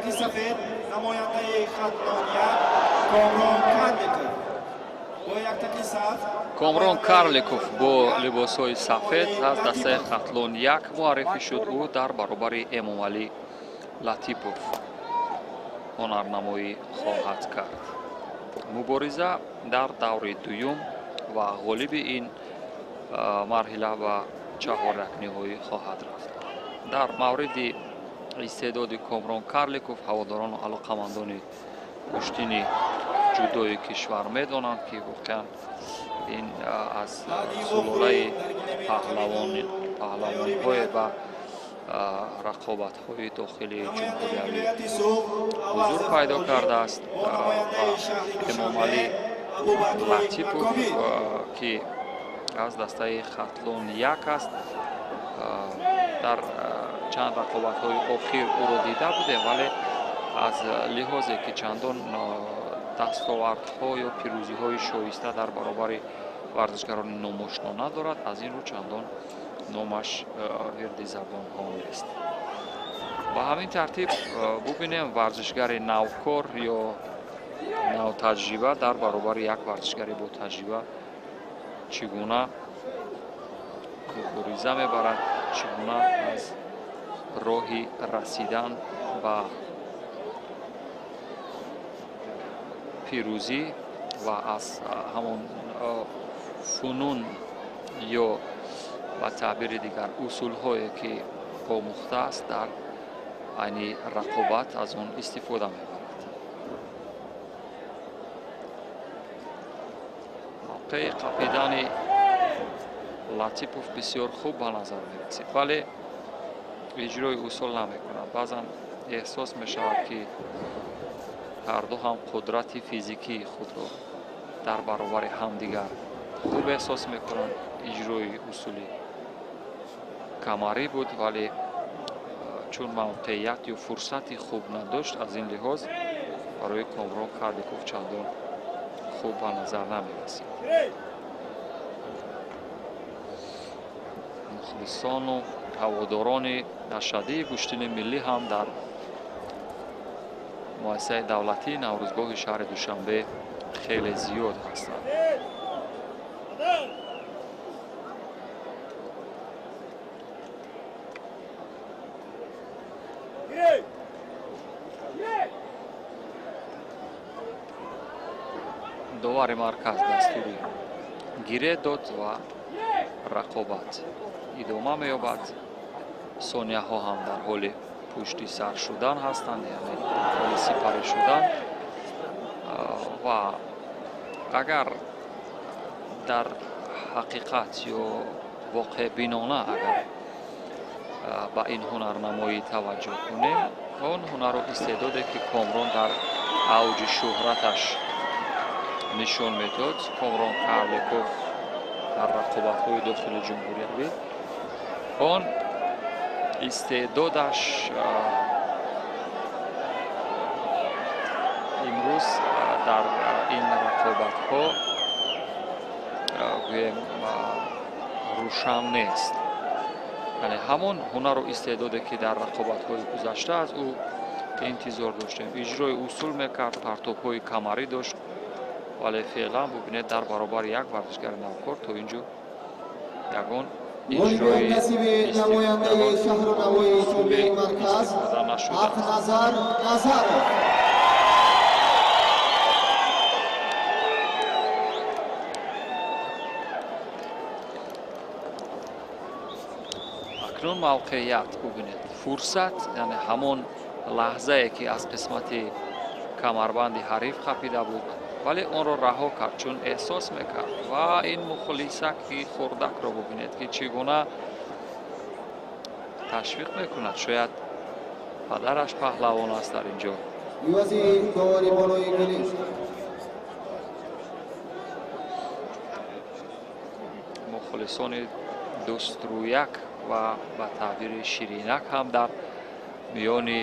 Якти сафед намояндаи Хатлон 1 Комрон Карликов. Бо яктаки сабз Комрон Карликов бо либосҳои сафед аз дастаи Хатлон 1 муаррифӣ шуд. Ӯ дар баробари Эмомалӣ Латипов ҳунарнамоӣ хоҳад кард. Мубориза дар даври дуюм ва ғолиби ин марҳила ба чаҳорякниҳоӣ хоҳад рафт. Дар мавриди истеъдоди Комрон Карликов ҳаводорону алоқамандони гӯштини ҷудои кишвар медонанд, ки воқеан ин аз сулолаи паҳлавонҳое ба рақобатҳои дохилии ҷумҳуриявӣ ҳузур пайдо кардааст. Ва Эмомалӣ Латипов, ки аз дастаи Хатлон 1 аст, дар чанд рақобатҳои охир ӯро дида будем, вале аз лиҳозе ки чандон дастовардҳо ё пирӯзиҳои шоиста дар баробари варзишгарони номошно надорад, аз ин рӯ чандон номаш вирди забонҳо нест. Ба ҳамин тартиб бубинем варзишгари навкор ё навтаҷриба дар баробари як варзишгари ботаҷриба чӣ гуна мубориза мебарад, чӣ гуна аз роҳи расидан ба пирӯзӣ ва аз ҳамон фунун ё ба таъбири дигар усулҳое ки омӯхтааст дар айни рақобат аз он истифода мебарад. Мавқеи қапидани Латипов бисёр хуб ба назар мерасид, вале иҷрои усул намекунад. Баъзан эҳсос мешавад, ки ҳарду ҳам қудрати физикии худро дар баробари ҳамдигар хуб эҳсос мекунанд. Иҷрои усули камарӣ буд, вале чун мавқеият ё фурсати хуб надошт, аз ин лиҳоз барои Комрон Карликов чандон хуб ба назар намерасид. Мухлисону ҳаводорони ашаддии гӯштини миллӣ ҳам дар муассисаи давлатии Наврӯзгоҳи шаҳри Душанбе хеле зиёд ҳастанд. Довари марказ дастури гире дод ва рақобат идома меёбад. Сонияҳо ҳам дар ҳоли пушти сар шудан ҳастанд, яъне ҳоли сипарӣ шудан. Ва агар дар ҳақиқат ё воқеъбинона агар ба ин ҳунарнамоӣ таваҷҷӯҳ кунем, он ҳунару истеъдоде ки Комрон дар авҷи шӯҳраташ нишон медод, Комрон Карликов дар рақобатҳои дохили ҷумҳуриявӣ, он истеъдодаш имрӯз дар ин рақобатҳо гӯем рӯшан нест. Яъне ҳамон ҳунару истеъдоде ки дар рақобатҳои гузашта аз ӯ интизор доштем, иҷрои усул мекард, партобҳои камарӣ дошт, вале феълан бубинед дар баробари як варзишгари навкор то ин ҷо ягон иҷрои усуле истифода нашудааст. Акнун мавқеият бубинед, фурсат, яъне ҳамон лаҳзае ки аз қисмати камарбанди ҳариф қапида буд, вале онро раҳо кард, чун эҳсос мекард. Ва ин мухлисаки хурдакро бубинед, ки чӣ гуна ташвиқ мекунад. Шояд падараш паҳлавон аст дар ин ҷо. Мухлисони дӯстрӯяк ва ба таъбири ширинак ҳам дар миёни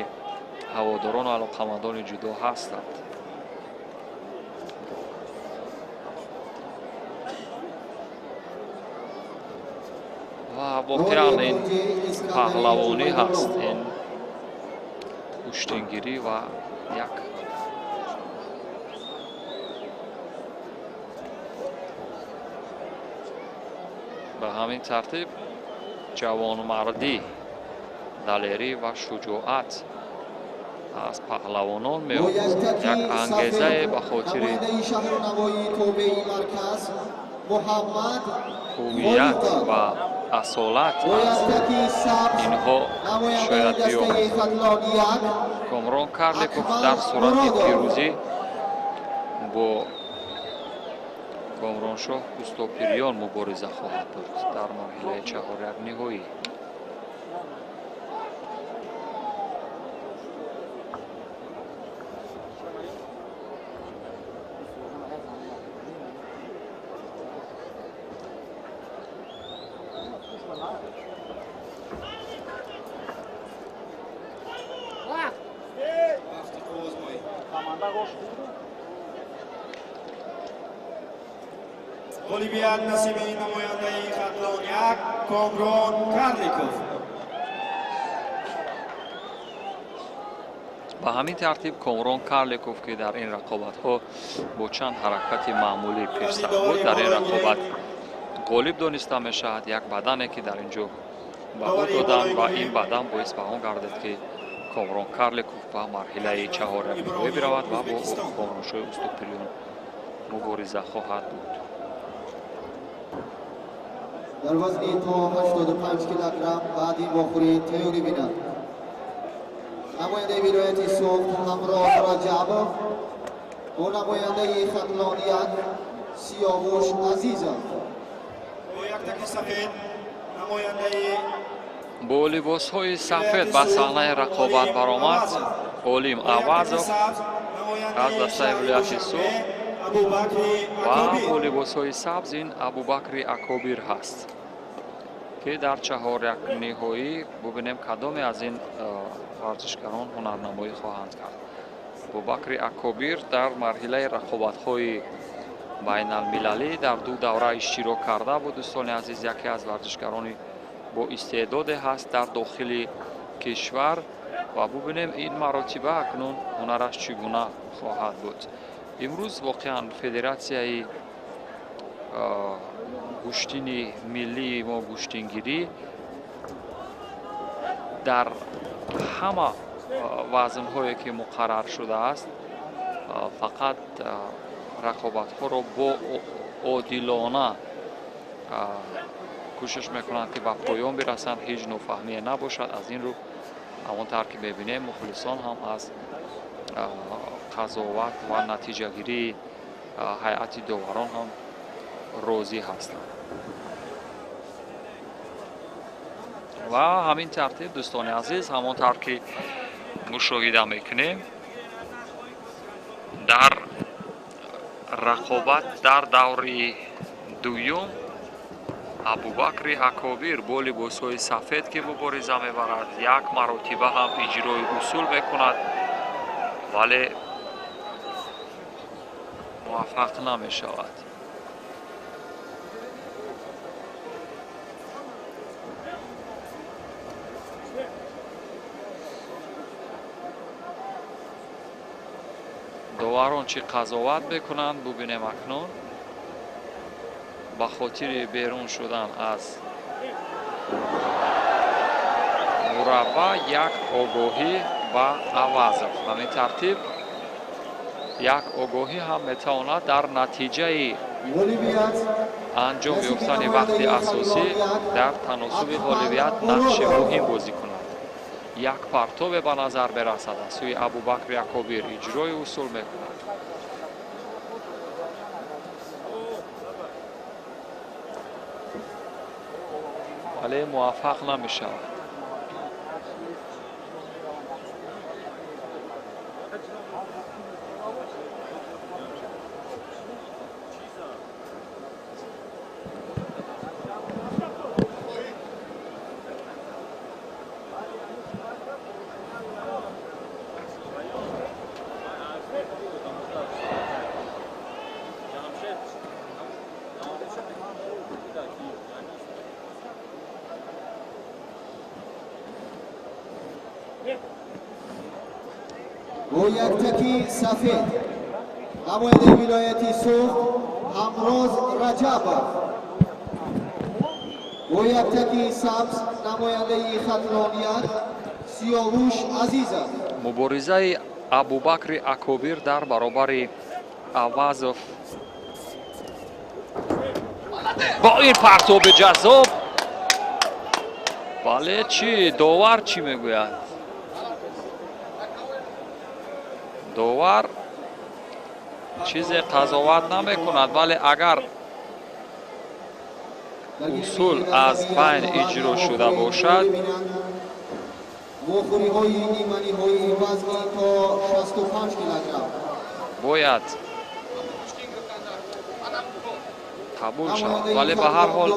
ҳаводорону алоқамандони ҷудо ҳастанд. Ва воқеан ин паҳлавонӣ ҳаст, ин гӯштингирӣ ва як ба ҳамин тартиб ҷавонмардӣ, далерӣ ва шуҷоат аз паҳлавонон меомӯзад. Як ангезае ба хотири ҳувият ва асолат аз инҳо шояд биомӯзад. Комрон Карликов дар сурати пирӯзӣ бо Комроншоҳ Устопирён мубориза хоҳад бурд дар марҳилаи чаҳорякниҳоӣ. Ғолибият насиби намояндаи Хатлон 1 Комрон Карликов. Ба ҳамин тартиб Комрон Карликов, ки дар ин рақобатҳо бо чанд ҳаракати маъмулӣ пешсаф буд, дар ин рақобат ғолиб дониста мешавад. Як бадане ки дар ин ҷо ба ӯ доданд ва ин бадан боис ба он гардид, ки Комрон Карликов ба марҳилаи чаҳорякниҳоӣ биравад ва бо Комроншоҳи Устопирён мубориза хоҳад буд. Дар вазни то 85 килограмм баъди вохӯрии тайёрӣ бинад. Намояндаи вилояти Суғд Ҳамроҳ Раҷабов бо намояндаи Хатлон 1 Сиёвуш Азизов. Бо яктаки сафед намояндаи бо либосҳои сафед ба саҳнаи рақобат баромад Олим Авазов аз дастаи вилояти Суғд ва бо либосҳои сабз ин Абубакри Акобир ҳаст, ки дар чаҳорякниҳоӣ бубинем кадоме аз ин варзишгарон ҳунарнамоӣ хоҳанд кард. Абубакри Акобир дар марҳилаи рақобатҳои байналмилалӣ дар ду давра иштирок карда буд. Дӯстони азиз, яке аз варзишгарони бо истеъдоде ҳаст дар дохили кишвар ва бубинем ин маротиба акнун ҳунараш чӣ гуна хоҳад буд. Имрӯз воқеан федератсияи гӯштини миллии мо гӯштингирӣ дар ҳама вазнҳое ки муқаррар шудааст, фақат рақобатҳоро бо одилона кӯшиш мекунанд, ки ба поён бирасанд, ҳеҷ нофаҳмие набошад. Аз ин рӯ ҳамон тавр ки мебинем, мухлисон ҳам аз қазоват ва натиҷагирии ҳайати доварон ҳам розӣ ҳастанд. Ва ҳамин тартиб, дӯстони азиз, ҳамон тавр ки мушоҳида мекунем, дар рақобат дар даври дуюм Абубакри Акобир бо либосҳои сафед, ки мубориза мебарад, як маротиба ҳам иҷрои усул мекунад, вале муваффақ намешавад. Доварон чӣ қазоват мекунанд, бубинем акнун. Ба хотири берун шудан аз мураббаъ як огоҳӣ ба Авазов. Ҳамин тартиб як огоҳӣ ҳам метавонад дар натиҷаи анҷом ёфтани вақти асосӣ дар таносуби ғолибият нақши муҳим бозӣ кунад. Як партобе ба назар мерасад аз сӯи Абубакри Акобир, иҷрои усул мекунад. Вале муваффақ намешавад. Бо яктаки сафед намояндаи вилояти Суғд Ҳамроз Раҷабов, бо яктаки сабз намояндаи Хатлон 1 Сиёвуш Азизов. Муборизаи Абубакри Акобир дар баробари Авазов бо ин партоби ҷаззоб. Вале чӣ, довар чӣ мегӯяд? Довар чизе қазоват намекунад, вале агар усул аз байн иҷро шуда бошад, вохӯриҳои ниманиҳоии вазни то 65 килограмм бояд қабул шавад, вале ба ҳар ҳол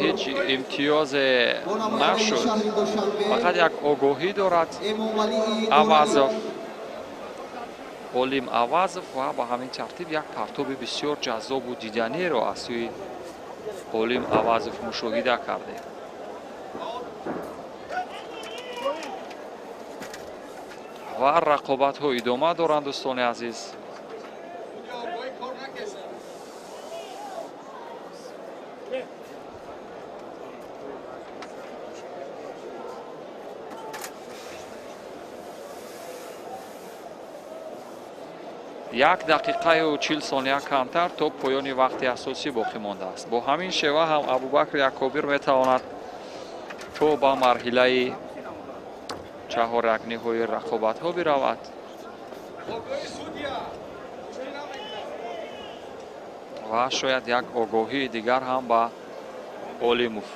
ҳеҷ имтиёзе нашуд, фақат як огоҳӣ дорад Авазов, Олим Авазов, ва ба ҳамин тартиб як партоби бисёр ҷаззобу диданиро аз сӯи Олим Авазов мушоҳида кардем. Ва рақобатҳо идома доранд, дӯстони азиз. Як дақиқаю 40 сония камтар то поёни вақти асосӣ боқӣ мондааст. Бо ҳамин шева ҳам Абубакри Акобир метавонад то ба марҳилаи чаҳорякниҳои рақобатҳо биравад. Ва шояд як огоҳии дигар ҳам ба Олимов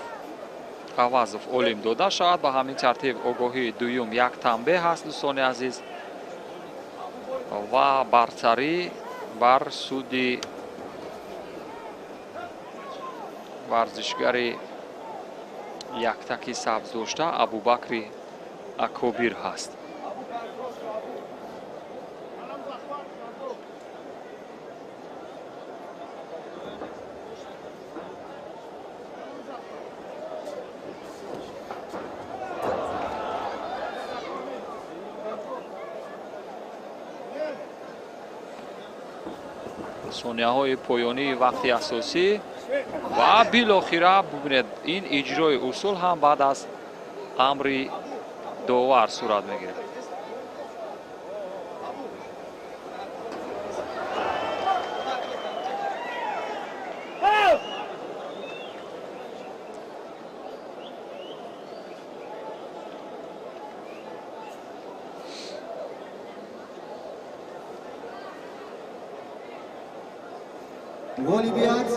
Авазов Олим дода шавад. Ба ҳамин тартиб огоҳии дуюм як танбеҳ ҳаст, дӯстони азиз, ва бартарӣ бар суди варзишгари яктаки сабз дошта Абубакри Акобир ҳаст. Сонияҳои поёнии вақти асосӣ ва билохира бубинед, ин иҷрои усул ҳам баъд аз амри довар сурат мегирад. Ғолибият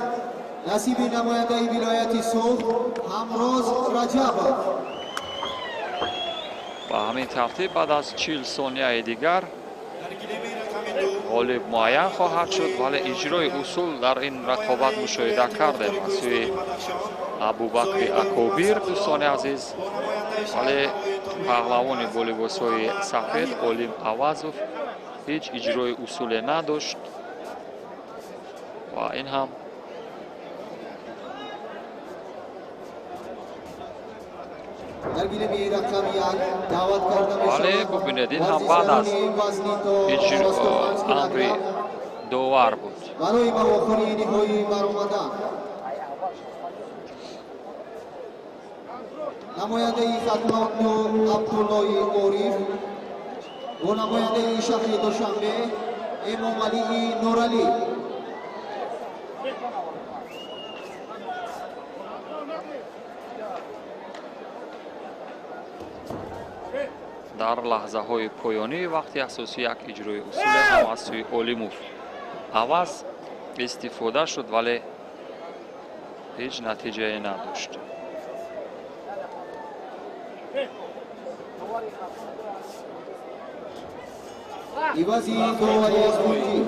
насиби намояндаи вилояти Суғд Ҳамроз Раҷабов. Ба ҳамин тартиб баъд аз 40 сонияи дигар ғолиб муайян хоҳад шуд, вале иҷрои усул дар ин рақобат мушоҳида кардем аз сӯи Абубакри Акобир, дӯстони азиз. Вале паҳлавони бо либосҳои сафед Олим Авазов ҳеҷ иҷрои усуле надошт ва ин ҳам дар гилеми рақами 1 даъват карда мешавад. Вале бубинед, ин ҳам баъд аз амри довар буд. Барои ба вохӯрии ниҳоӣ баромадан намояндаи Хатлон Абдуллои Ориф бо намояндаи шаҳри Душанбе Эмомалии Нуралӣ. Дар лаҳзаҳои поёнии вақти асосӣ як иҷрои усуле ҳам аз сӯи Олимов Аваз истифода шуд, вале ҳеҷ натиҷае надошт. Ивази довари кунҷӣ,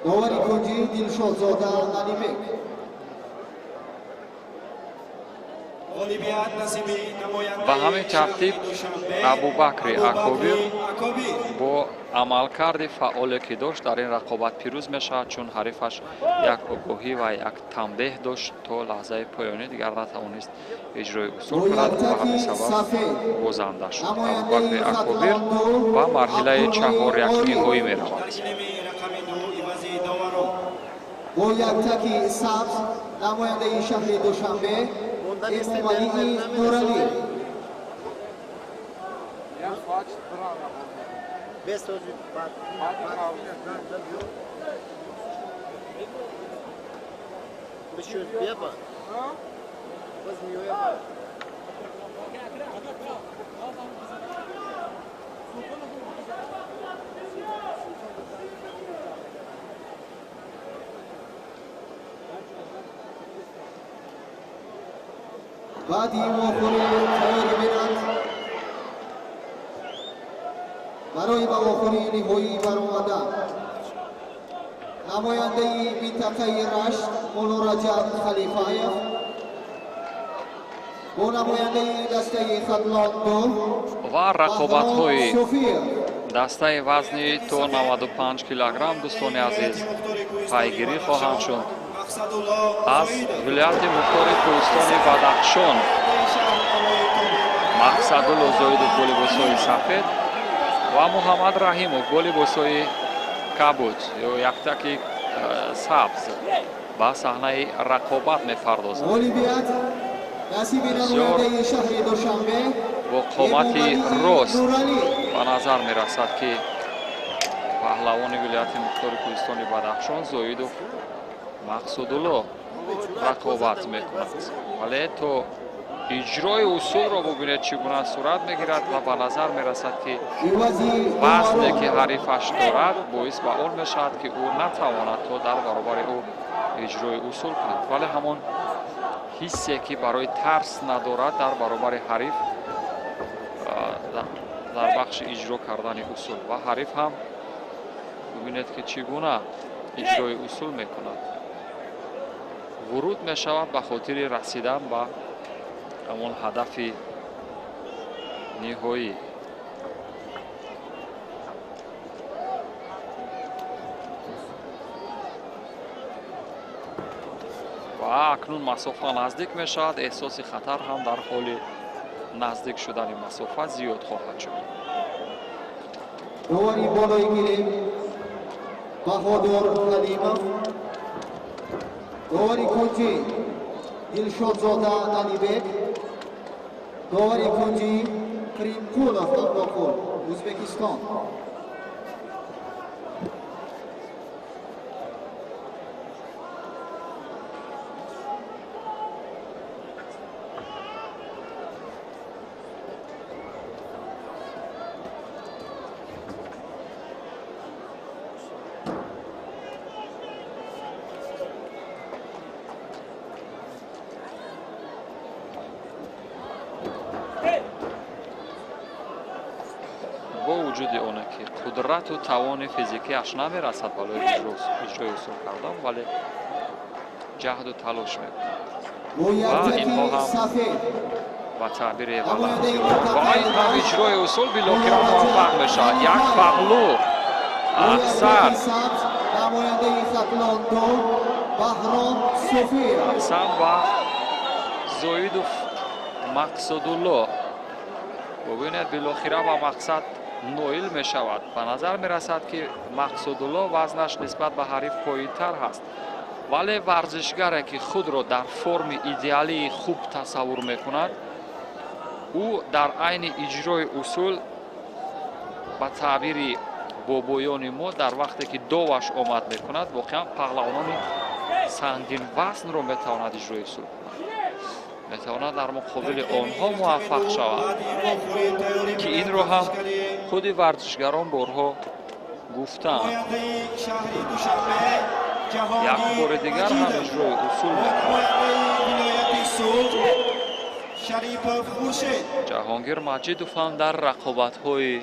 довари кунҷӣ Дилшодзода Алибек. Ба ҳамин тартиб Абубакри Акобир бо Амалкарди фаъоле ки дошт, дар ин рақобат пирӯз мешавад, чун ҳарифаш як огоҳӣ ва як танбеҳ дошт, то лаҳзаи поёнӣ дигар натавонист иҷрои усул кунад, ба ҳамин сабаб бозанда шуд. Абубакри Акобир ба марҳилаи чаҳорякниҳоӣ меравад. Бо як таки сабз намояндаи шаҳри Душанбе Эмомалии Нуралӣ. Баъди вохӯрӣ тайёрӣ бинанд барои ба вохӯрии ниҳоӣ баромадан намояндаи минтақаи Рашт Муллораҷаб Халифаев бо намояндаи дастаи Хатлон ду ва рақобатҳои дастаи вазни то 95 килограмм, дӯстони азиз, пайгирӣ хоҳанд шуд. Аз вилояти мухтори кӯҳистони Бадахшон Мақсадулло Зоидов бо либосҳои сафед ва Муҳаммад Раҳимов бо либосҳои кабуд ё яктаки сабз ба саҳнаи рақобат мепардозанд. Бисёр бо қомати рост ба назар мерасад, ки паҳлавони вилояти мухтори кӯҳистони Бадахшон Зоидов Мақсудулло рақобат мекунад, вале то иҷрои усулро бубинед, чӣ гуна сурат мегирад, ва ба назар мерасад, ки вазне ки ҳарифаш дорад, боис ба он мешавад, ки ӯ натавонад то дар баробари ӯ иҷрои усул кунад, вале ҳамон ҳиссе ки барои тарс надорад дар баробари ҳариф дар бахши иҷро кардани усул, ва ҳариф ҳам бубинед, ки чӣ гуна иҷрои усул мекунад, вуруд мешавад ба хотири расидан ба ҳамон ҳадафи ниҳоӣ. Ва акнун масофа наздик мешавад, эҳсоси хатар ҳам дар ҳоли наздик шудани масофа зиёд хоҳад шуд. Довари болои гирем Баҳодур Ҳалимов, довари кунҷӣ Дилшодзода Алибек, довари кунҷӣ Қримқулов Абдуқул, Ӯзбекистон. Бо вуҷуди оне ки қудрату тавони физикиаш намерасад барои иҷрои усул кардан, вале ҷаҳду талош мекунад ва инҳо ҳам ба таъбири ва ин ҳам иҷрои усул билохира муваффақ мешавад. Як паҳлу, аҳсан, аҳсан ба Зоидов Мақсудулло. Бубинед, билохира ба мақсад ноил мешавад. Ба назар мерасад, ки Мақсудулло вазнаш нисбат ба ҳариф поинтар ҳаст, вале варзишгаре ки худро дар форми идеалии хуб тасаввур мекунад, ӯ дар айни иҷрои усул ба таъбири бобоёни мо, дар вақте ки доваш омад мекунад, воқеан паҳлавонони сангинвазнро метавонад иҷрои усул кунад, метавонад дар муқобили онҳо муваффақ шавад, ки инро ҳам худи варзишгарон борҳо гуфтаанд. Як бори дигар ҳам иҷрои усул мекунад. Ҷаҳонгир Маҷидов ҳам дар рақобатҳои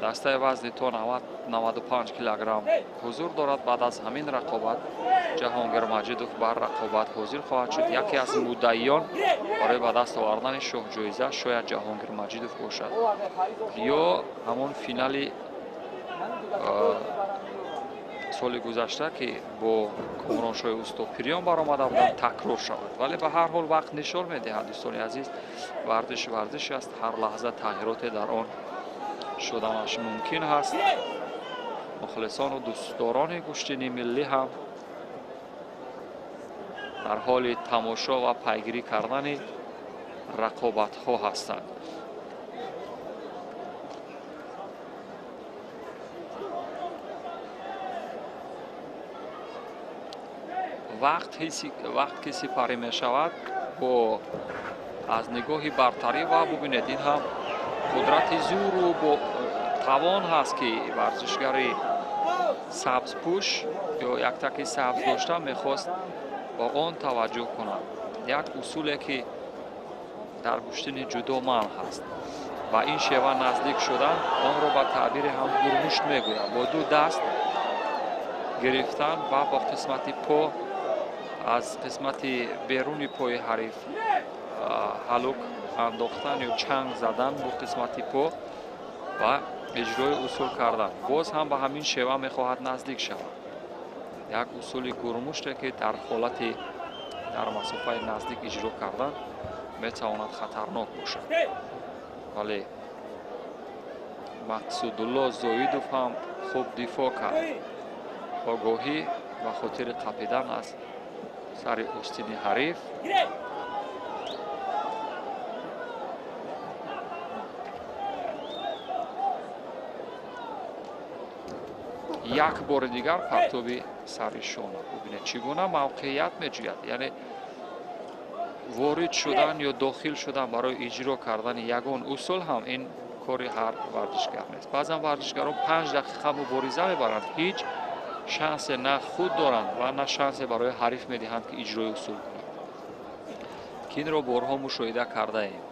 Дастаи вазни то 95 килограмм ҳузур дорад. Баъд аз ҳамин рақобат Ҷаҳонгир Маҷидов бар рақобат ҳозир хоҳад шуд. Яке аз муддаиён барои ба даст овардани шоҳҷоиза шояд Ҷаҳонгир Маҷидов бошад ё ҳамон финали соли гузашта, ки бо Комроншоҳи Устопириён баромада буданд, такрор шавад. Вале ба ҳар ҳол вақт нишон медиҳад, дӯстони азиз. Варзиш варзиш аст, ҳар лаҳза тағйироте дар он шуданаш мумкин ҳаст. Мухлисону дӯстдорони гӯштини миллӣ ҳам дар ҳоли тамошо ва пайгирӣ кардани рақобатҳо ҳастанд. Вақт ки сипарӣ мешавад бо аз нигоҳи бартарӣ ва бубинед, ин ҳам қудрати зӯру бо тавон ҳаст, ки варзишгари сабзпӯш ё яктаки сабз дошта мехост ба он таваҷҷӯҳ кунад. Як усуле, ки дар гӯштини ҷудо манъ ҳаст. Ба ин шева наздик шудан, онро ба таъбири ҳам гурмушт мегӯянд. Бо ду даст гирифтан ва бо қисмати по аз қисмати беруни пои ҳариф ҳалук андохтан ё чанг задан бо қисмати по ва иҷрои усул кардан. Боз ҳам ба ҳамин шева мехоҳад наздик шавад. Як усули гурмуште, ки дар ҳолати дар масофаи наздик иҷро кардан метавонад хатарнок бошад. Вале Мақсудулло Зоидов ҳам хуб дифоъ кард. Огоҳӣ ба хотири қапидан аз сари остини ҳариф. Як бори дигар партоби сари шона. Бубинед, чӣ гуна мавқеият меҷӯяд. Яъне ворид шудан ё дохил шудан барои иҷро кардани ягон усул ҳам ин кори ҳар варзишгар нест. Баъзан варзишгарон 5 дақиқа мубориза мебаранд, ҳеҷ шансе на худ доранд ва на шансе барои ҳариф медиҳанд, ки иҷрои усул кунанд, ки инро борҳо мушоҳида кардаем.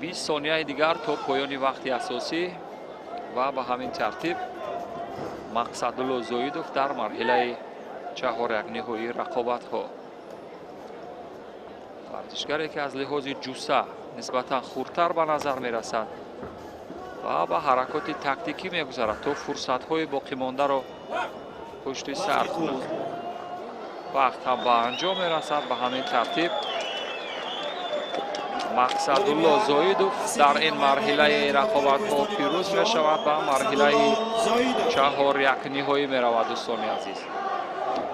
20 сонияи дигар то поёни вақти асосӣ ва ба ҳамин тартиб Мақсадулло Зоидов дар марҳилаи чаҳорякниҳоии рақобатҳо. Варзишгаре, ки аз лиҳози ҷусса нисбатан хурдтар ба назар мерасад ва ба ҳаракоти тактикӣ мегузарад, то фурсатҳои боқимондаро пушти сар кунад. Вақт ҳам ба анҷом мерасад. Ба ҳамин тартиб Мақсадулло Зоидов дар ин марҳилаи рақобатҳо пирӯз мешавад ва марҳилаи чаҳорякниҳоӣ меравад. Дӯстони азиз,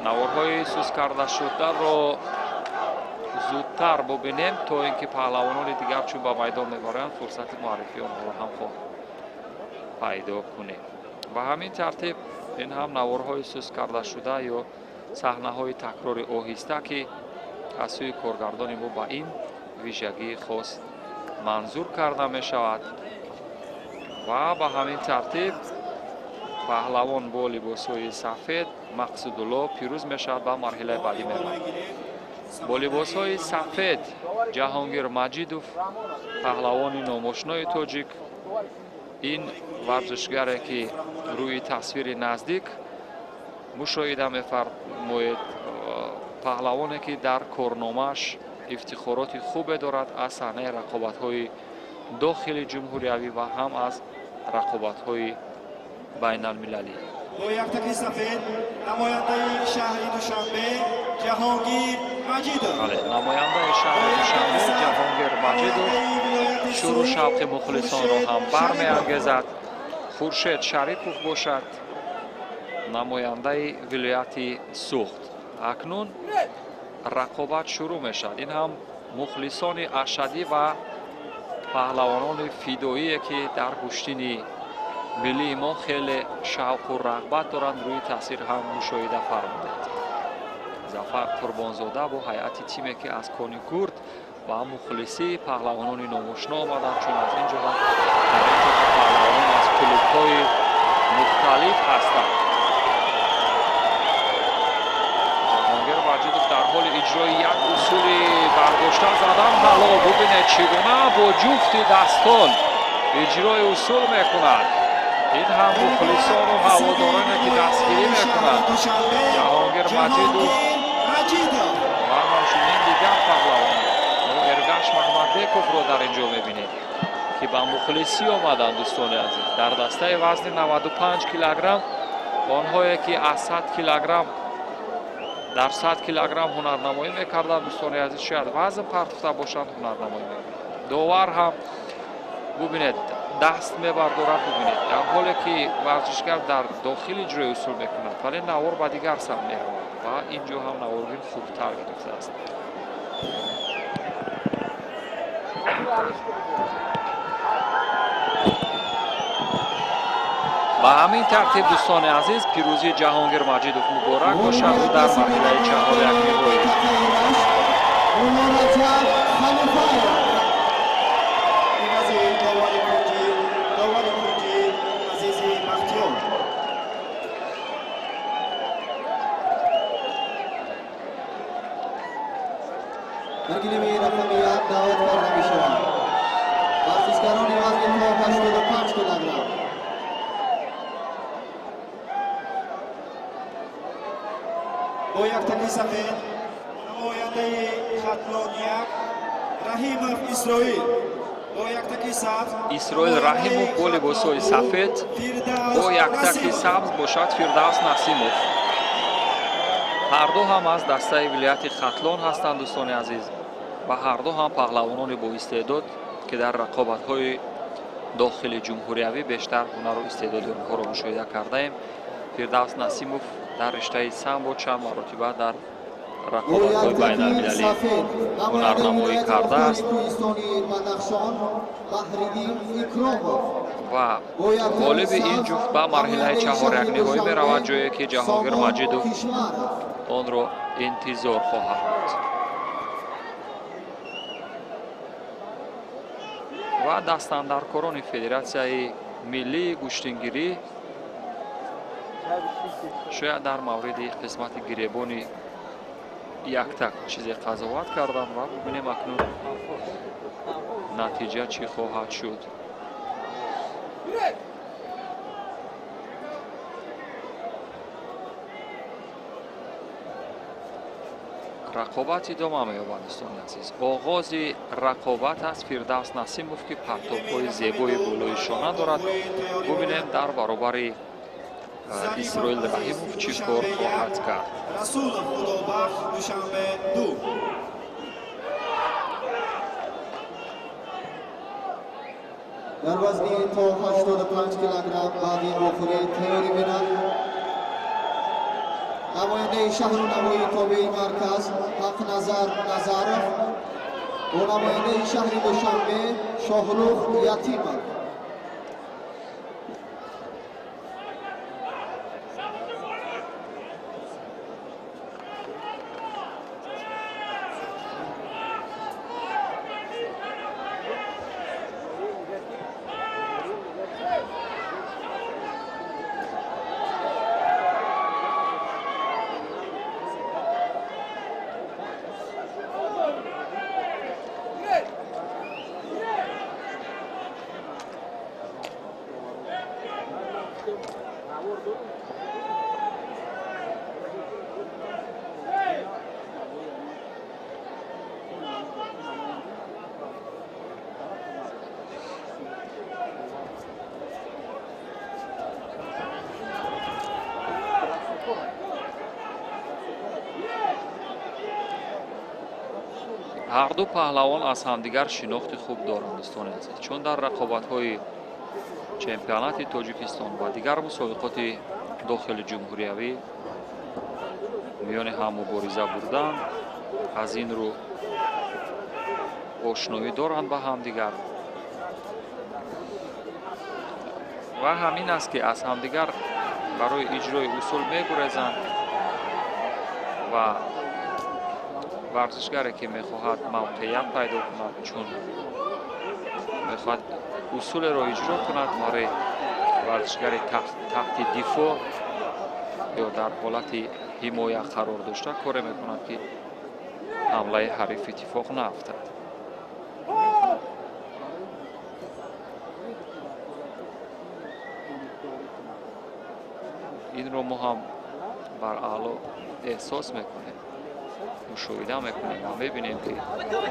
наворҳои сус карда шударо зудтар бубинем, то ин ки паҳлавонони дигар чун ба майдон мебаранд, фурсати муаррифии онҳоро ҳам хоҳ пайдо кунем. Ба ҳамин тартиб ин ҳам наворҳои сус карда шуда ё саҳнаҳои такрори оҳиста, ки аз сӯи коргардони мо ба ин вижагии хос манзур карда мешавад. Ва ба ҳамин тартиб паҳлавон бо либосҳои сафед Мақсудулло пирӯз мешавад, ба марҳилаи баъдӣ меравад. Бо либосҳои сафед Ҷаҳонгир Маҷидов, паҳлавони номошинои тоҷик, ин варзишгаре, ки рӯи тасвири наздик мушоҳида мефармоед, паҳлавоне, ки дар корномааш ифтихороти хубе дорад аз саҳнаи рақобатҳои дохили ҷумҳуриявӣ ва ҳам аз рақобатҳои байналмилалӣ. Бо яктаки сафед намояндаи шаҳри Душанбе Ҷаҳонгир Маҷидов. Бале, намояндаи шаҳри Душанбе Ҷаҳонгир Маҷидов шуру шавқи мухлисонро ҳам бармеангезад. Хуршед Шарипов бошад намояндаи вилояти Суғд. Акнун рақобат шурӯъ мешавад. Ин ҳам мухлисони ашадӣ ва паҳлавонони фидоие, ки дар гӯштини миллии мо хеле шавқу рағбат доранд, рӯи тасвир ҳам мушоҳида фармудед. Зафар Қурбонзода бо ҳайати тиме, ки аз Кони Гурд ва мухлисии паҳлавонони номошино омаданд, чун аз ин ҷо ҳам дар ин ҷо паҳлавонон аз клубҳои мухталиф ҳастанд. Ҷаҳонгир Маҷидов дар ҳоли иҷрои як усули бардошта задан ҳало. Бубинед, чӣ гуна бо ҷуфти дастон иҷрои усул мекунад. Ин ҳам мухлисону ҳаводороне, ки дастгирӣ мекунанд Ҷаҳонгир Маҷидов ва ҳамчунин дигар паҳлавонро. Мо Эргаш Маҳмадбековро дар ин ҷо мебинем, ки ба мухлисӣ омаданд. Дӯстони азиз, дар дастаи вазни 95 килограмм, онҳое ки аз 100 килограмм, дар 100 килограмм ҳунарнамоӣ мекарданд, дӯстони азиз, шояд вазн партофта бошанд, ҳунарнамоӣ мекунанд. Довар ҳам, бубинед, даст мебардорад. Бубинед, дар ҳоле ки варзишгар дар дохил иҷрои усул мекунад, вале навор ба дигар самт меравад ва ин ҷо ҳам наворгир хубтар гирифтааст. Ба ҳамин тартиб, дӯстони азиз, пирӯзии Ҷаҳонгир Маҷидов муборак бошад дар марҳилаи чаҳорякниҳоӣ. Ивази довари кунҷӣ, довари кунҷӣ Азизи Бахтиёр. Дар гилеми рақами як даъват карда мешаванд варзишгарони вазни то 85 килограмм. Бо яктаки сафед намояндаи Хатлон як Раҳимов Исроил, бо яктаки сабз Исроил Раҳимов бо либосҳои сафед, бо яктаки сабз бошад Фирдавс Насимов. Ҳарду ҳам аз дастаи вилояти Хатлон ҳастанд, дӯстони азиз, ва ҳарду ҳам паҳлавонони боистеъдод, ки дар рақобатҳои дохили ҷумҳуриявӣ бештар ҳунару истеъдоди онҳоро мушоҳида кардаем. Фирдавс Насимов дар риштаи самбо чанд маротиба дар Бо рақобатҳои яктаки байналмилалӣ сафед намояндаи ҳунарнамоӣ вилояти кардааст. Мухтори Кӯҳистони Бадахшон Баҳриддин Икромов. Ва Бо яктаки ғолиби ин сабз ҷуфт ба марҳилаи намояндаи шаҳри чаҳорякниҳоӣ меравад, Душанбе ҷое ки Ҷаҳонгир Сомон Маҷидов Кишваров. онро интизор хоҳад буд. Ва дастандаркорони Федератсияи миллии гӯштингирӣ шояд дар мавриди қисмати гиребони яктак чизе қазоват карданд ва бубинем акнун натиҷа чӣ хоҳад шуд. Рақобат идома меёбад, дӯстони азиз. Оғози рақобат аст. Фирдавс Насимов, ки партобҳои зебои болои шона дорад, бубинем, дар баробари Исроил Раҳимов чӣ кор хоҳад кард. Расулов Худобахш, Душанбе ду. Дар вазни то 85 килограмм баъди вохӯрӣ тайёрӣ бинанд намояндаи шаҳру навоии тобеи марказ Ҳақназар Назаров бо намояндаи шаҳри Душанбе Шоҳрух Ятимов. Ҳарду паҳлавон аз ҳамдигар шинохти хуб доранд, дӯстони азиз, чун дар рақобатҳои чемпионати Тоҷикистон ва дигар мусобиқоти дохили ҷумҳуриявӣ миёни ҳам мубориза бурданд, аз ин рӯ ошноӣ доранд ба ҳамдигар ва ҳамин аст, ки аз ҳамдигар барои иҷрои усул мегурезанд ва варзишгаре, ки мехоҳад мавқеият пайдо кунад, чун мехоҳад усулеро иҷро кунад, вале Варзишгари таҳти дифоъ ё дар ҳолати ҳимоя қарор дошта коре мекунад, ки ҳамлаи ҳариф иттифоқ наафтад. Инро мо ҳам бар аъло эҳсос мекунем, мушоҳида мекунем ва мебинем, ки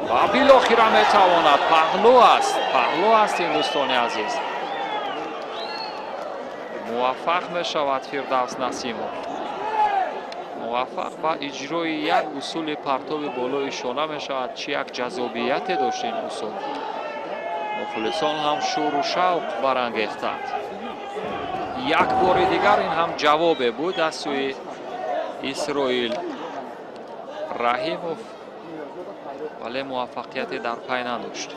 ва билохира метавонад. Паҳлӯ аст, паҳлӯ аст ин, дӯстони азиз. Муваффақ мешавад Фирдавс Насимов, муваффақ ба иҷрои як усули партоби болои шона мешавад. Чӣ як ҷаззобияте дошт ин усул! Мухлисон ҳам шӯру шавқ барангехтанд. Як бори дигар ин ҳам ҷавобе буд аз сӯи Исроил Раҳимов, вале муваффақияте дар пай надошт.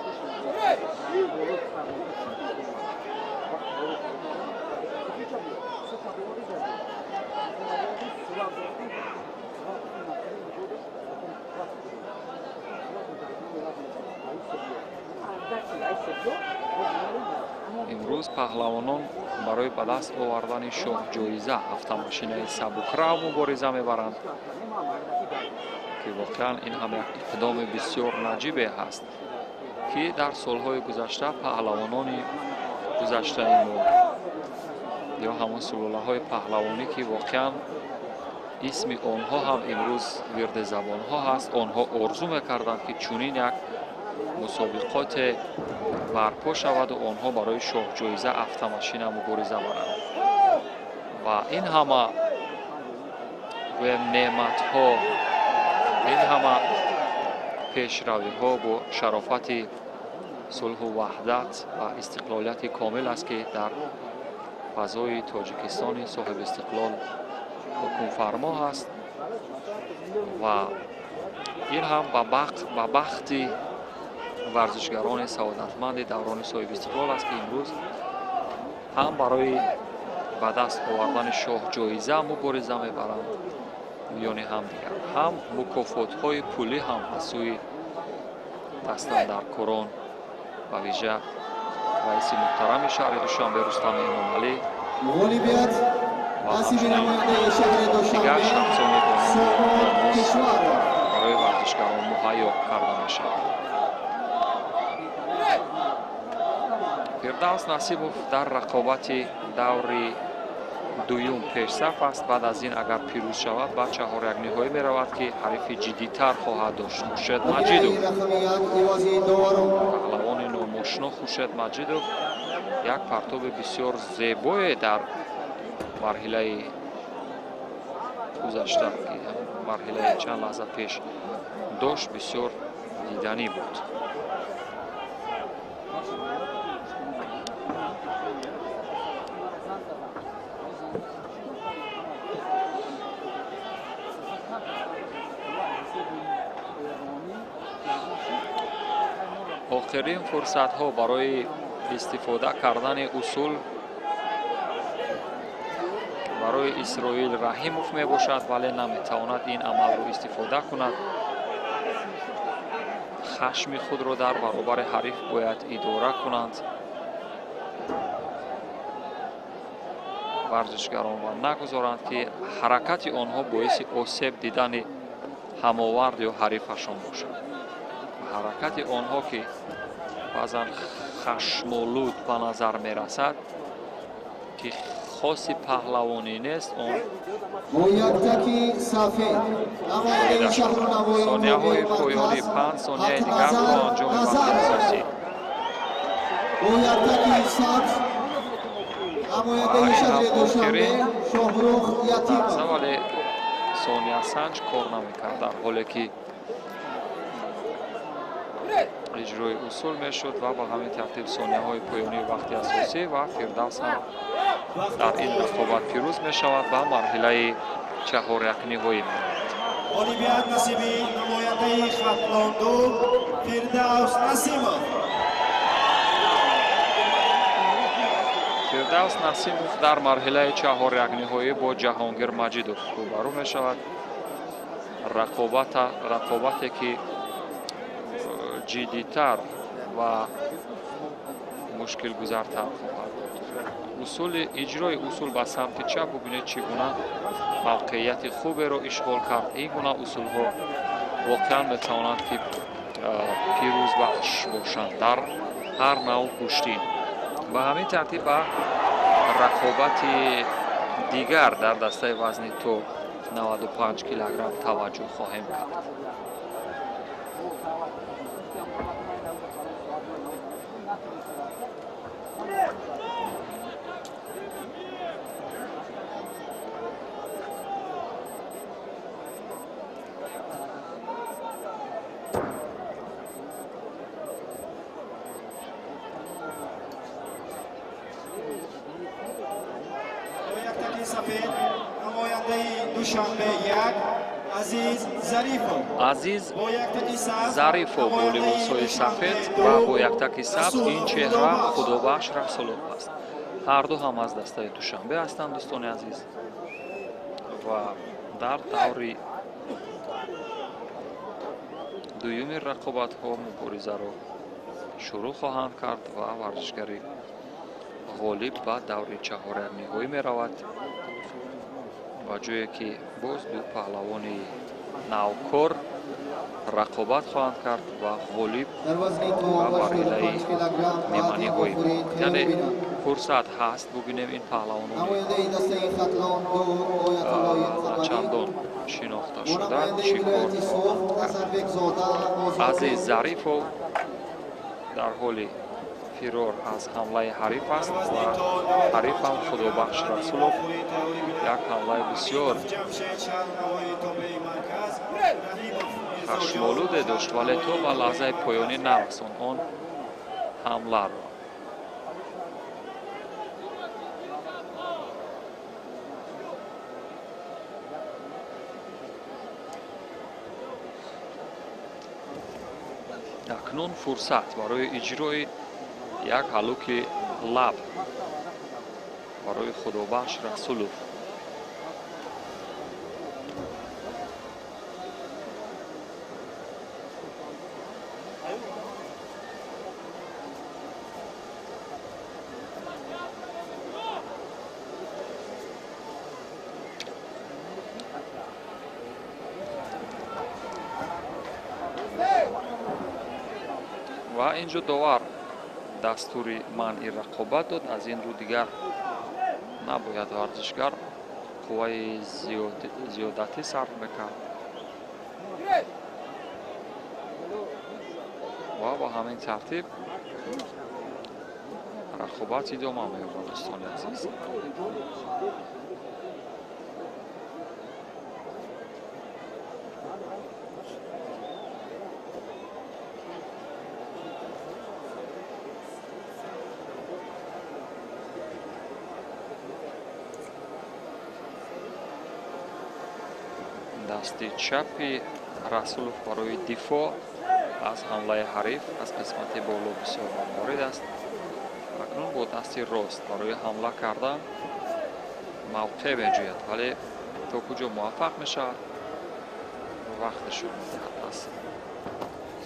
Имрӯз паҳлавонон барои ба даст овардани шоҳҷоиза, автомошинаи сабукрав, мубориза мебаранд, ки воқеан ин ҳам як иқдоми бисёр наҷибе ҳаст, ки дар солҳои гузашта паҳлавонони гузаштаи мо ё ҳамон сулолаҳои паҳлавонӣ, ки воқеан исми онҳо ҳам имрӯз вирди забонҳо ҳаст, онҳо орзу мекарданд, ки чунин як мусобиқоте барпо шаваду онҳо барои шоҳҷоиза автомошина мубориза баранд. Ва ин ҳама, гӯем, неъматҳо, ин ҳама пешравиҳо бо шарофати сулҳу ваҳдат ва истиқлолияти комил аст, ки дар фазои Тоҷикистони соҳибистиқлол ҳукмфармо ҳаст. Ва ин ҳам ба бахти варзишгарони саодатманди даврони соҳибистиқлол аст, ки имрӯз ҳам барои ба даст овардани шоҳҷоиза мубориза мебаранд миёни ҳамдигар, ҳам мукофотҳои пулӣ ҳам аз сӯи дастандаркорон, ба вижа раиси муҳтарами шаҳри Душанбе Рустами Эмомалӣ Ғолибият ва насиби ҳамчунин намояндаи шаҳри дигар Душанбе шахсони Сомон бономус Кишваров. барои варзишгарон муҳайё карда мешавад. Фирдавс Насибов дар рақобати даври дуюм пешсаф аст. Баъд аз ин агар пирӯз шавад, ба чаҳорякниҳоӣ меравад, ки ҳарифи ҷиддитар хоҳад дошт, Хуршед Маҷидов. Рақами 1, ивази доварон. Паҳлавони номошино Хуршед Маҷидов як партоби бисёр зебое дар марҳилаи гузашта, ки марҳилаи чанд лаҳза пеш дошт, бисёр диданӣ буд. Охирин фурсатҳо барои истифода кардани усул барои Исроил Раҳимов мебошад, вале наметавонад ин амалро истифода кунад. Хашми худро дар баробари ҳариф бояд идора кунанд варзишгарон ва нагузоранд, ки ҳаракати онҳо боиси осеб дидани ҳамовард ё ҳарифашон бошад. Ҳаракати онҳо, ки баъзан хашмолуд ба назар мерасад, ки хоси паҳлавонӣ нест, он Бо яктаки сафед намояндаи шаҳру навои Сонияҳои ноҳияи поёнӣ, марказ 5 сонияи дигар то Ҳақназар анҷоми вақти Назаров. асосӣ. Бо яктаки сабз намояндаи Ва ин шаҳри ҳам Душанбе охирин Шоҳрух лаҳза, Ятимов. вале сониясанҷ кор намекард, дар ҳоле ки иҷрои усул мешуд. Ва ба ҳамин тартиб сонияҳои поёнии вақти асосӣ, ва Фирдавс ҳам дар ин рақобат пирӯз мешавад, ба марҳилаи чаҳорякниҳоӣ меравад. Ғолибият насиби намояндаи Хатлон 2 Фирдавс Насимов. Фирдавс Насимов дар марҳилаи чаҳорякниҳоӣ бо Ҷаҳонгир Маҷидов рӯбарӯ мешавад. Рақобате, ки ҷиддитар ва мушкилгузартар хоҳад буд. Усули иҷрои усул ба самти чап, бубинед, чӣ гуна мавқеияти хуберо ишғол кард. Ин гуна усулҳо воқеан метавонанд, ки пирӯзбахш бошанд дар ҳар навъ гӯштин. Ба ҳамин тартиб ба рақобати дигар дар дастаи вазни то 95 килограмм таваҷҷӯҳ хоҳем кард. Азиз Зарифов бо либосҳои сафед ва бо яктаки сабз, ин чеҳра Худобахш Расулов аст. Ҳарду ҳам аз дастаи Душанбе ҳастанд, дӯстони азиз, ва дар даври дуюми рақобатҳо муборизаро шурӯъ хоҳанд кард ва варзишгари ғолиб ба даври чаҳорякниҳоӣ меравад, ба ҷое ки боз ду паҳлавони навкор рақобат хоҳанд кард ва ғолиб ба марҳилаи ниманиҳоӣ. Яъне фурсат ҳаст, бубинем ин паҳлавонони чандон шинохта шуда чӣ кор хоҳанд кард. Азиз Зарифов дар ҳоли фирор аз ҳамлаи ҳариф аст ва ҳарифам Худобахш Расулов як ҳамлаи бисёр хашмолуде дошт, вале то ба лаҳзаи поёнӣ нарасон он ҳамларо. Акнун фурсат барои иҷрои як ҳалуки лаб барои Худобахш Расулов. Ва инҷо довар дастури манъи рақобат дод. Аз ин рӯ дигар набояд варзишгар қувваи зиёдатӣ сарф мекард ва ба ҳамин тартиб рақобат идома меёбад, дӯстони азиз. Дасти чапи Расулов барои дифоъ аз ҳамлаи ҳариф аз қисмати боло бисёр ворид аст. Акнун бо дасти рост барои ҳамла кардан мавқеъ меҷӯяд, вале то куҷо муваффақ мешавад, вақт нишон медиҳад. Аз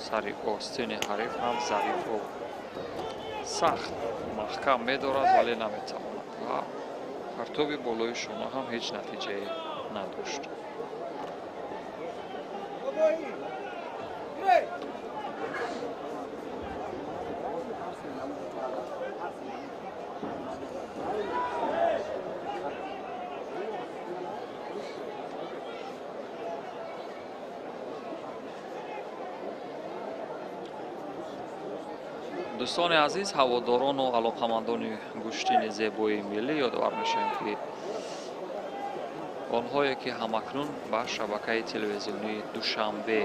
сари остини ҳариф ҳам Зарифов сахт маҳкам медорад, вале наметавонад ва партоби болои шумо ҳам ҳеҷ натиҷае надошт. Дӯстони азиз, ҳаводорону алоқамандони гӯштини зебои миллӣ, ёдовар мешавем, ки онҳое ки ҳамакнун ба шабакаи телевизионии Душанбе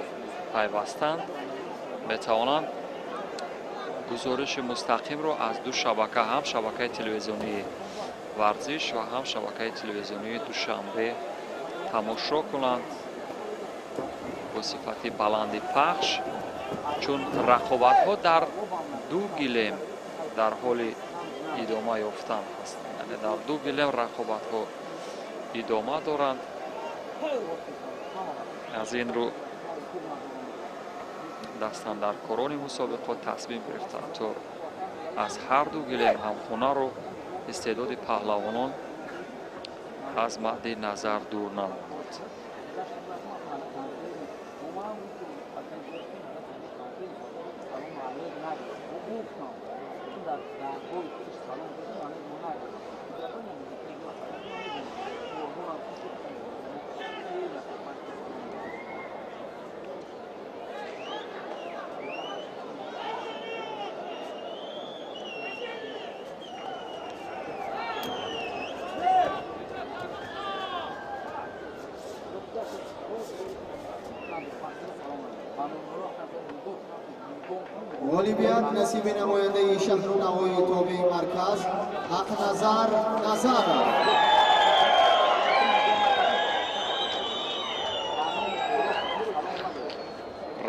пайвастанд, метавонанд гузориши мустақимро аз ду шабака, ҳам шабакаи телевизионии варзиш ва ҳам шабакаи телевизионии Душанбе тамошо кунанд бо сифати баланди пахш, чун рақобатҳо дар ду гилем дар ҳоли идома ёфтан ҳастанд. Яъне дар ду гилем рақобатҳо идома доранд. Аз ин рӯ дастандаркорони мусобиқот тасмим гирифтанд, то аз ҳар ду гилем ҳамхонаро Истеъдоди паҳлавонон аз мадди назар дур намонад. Ғолибият насиби намояндаи шаҳру навои тобеи марказ Ҳақназар Назаров.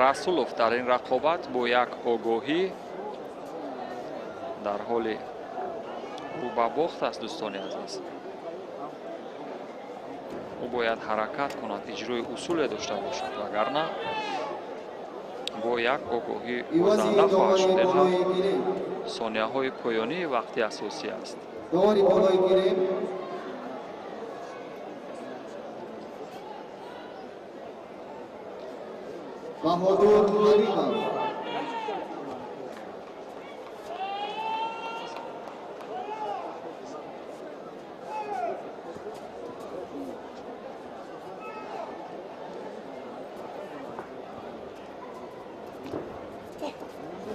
Расулов дар ин рақобат бо як огоҳӣ дар ҳоли рӯ ба бохт аст. Дӯстони азиз, ӯ бояд ҳаракат кунад, иҷрои усуле дошта бошад, вагарна бо як огоҳӣ бозанда хоҳад шуд. Ин ҳам сонияҳои поёнии вақти асосӣ аст. Баҳодур Ҳалимов.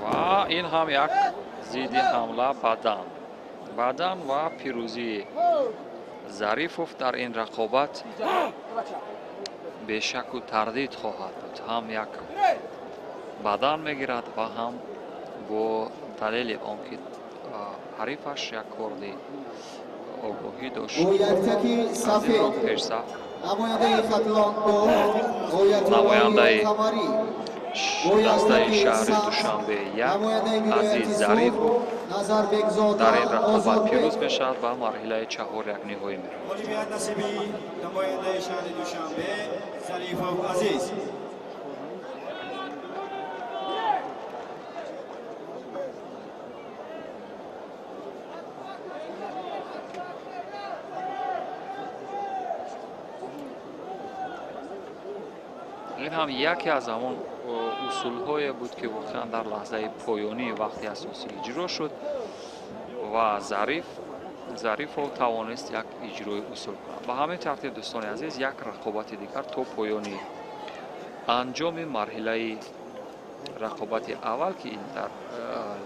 Ва ин ҳам як зидди ҳамла бадан ва пирӯзии Зарифов дар ин рақобат бешаку тардид хоҳад буд. Ҳам як бадан мегирад ва ҳам бо далели он ки ҳарифаш як корди огоҳӣ дошт, аз ин роҳ пешсаф намояндаи дастаи шаҳри Душанбе як Азиз Зарифов дар ин рақобат пирӯз мешавад ва марҳилаи чаҳоряк ниҳоӣ меравад. Ғолибият насиби намояндаи шаҳри Душанбе Зарифов Азиз. Ин ҳам яке аз ҳамон усулҳое буд, ки воқеан дар лаҳзаи поёнии вақти асосӣ иҷро шуд ва Зарифов тавонист як иҷрои усул кунад. Ба ҳамин тартиб, дӯстони азиз, як рақобати дигар то поёни анҷоми марҳилаи рақобати аввал, ки ин дар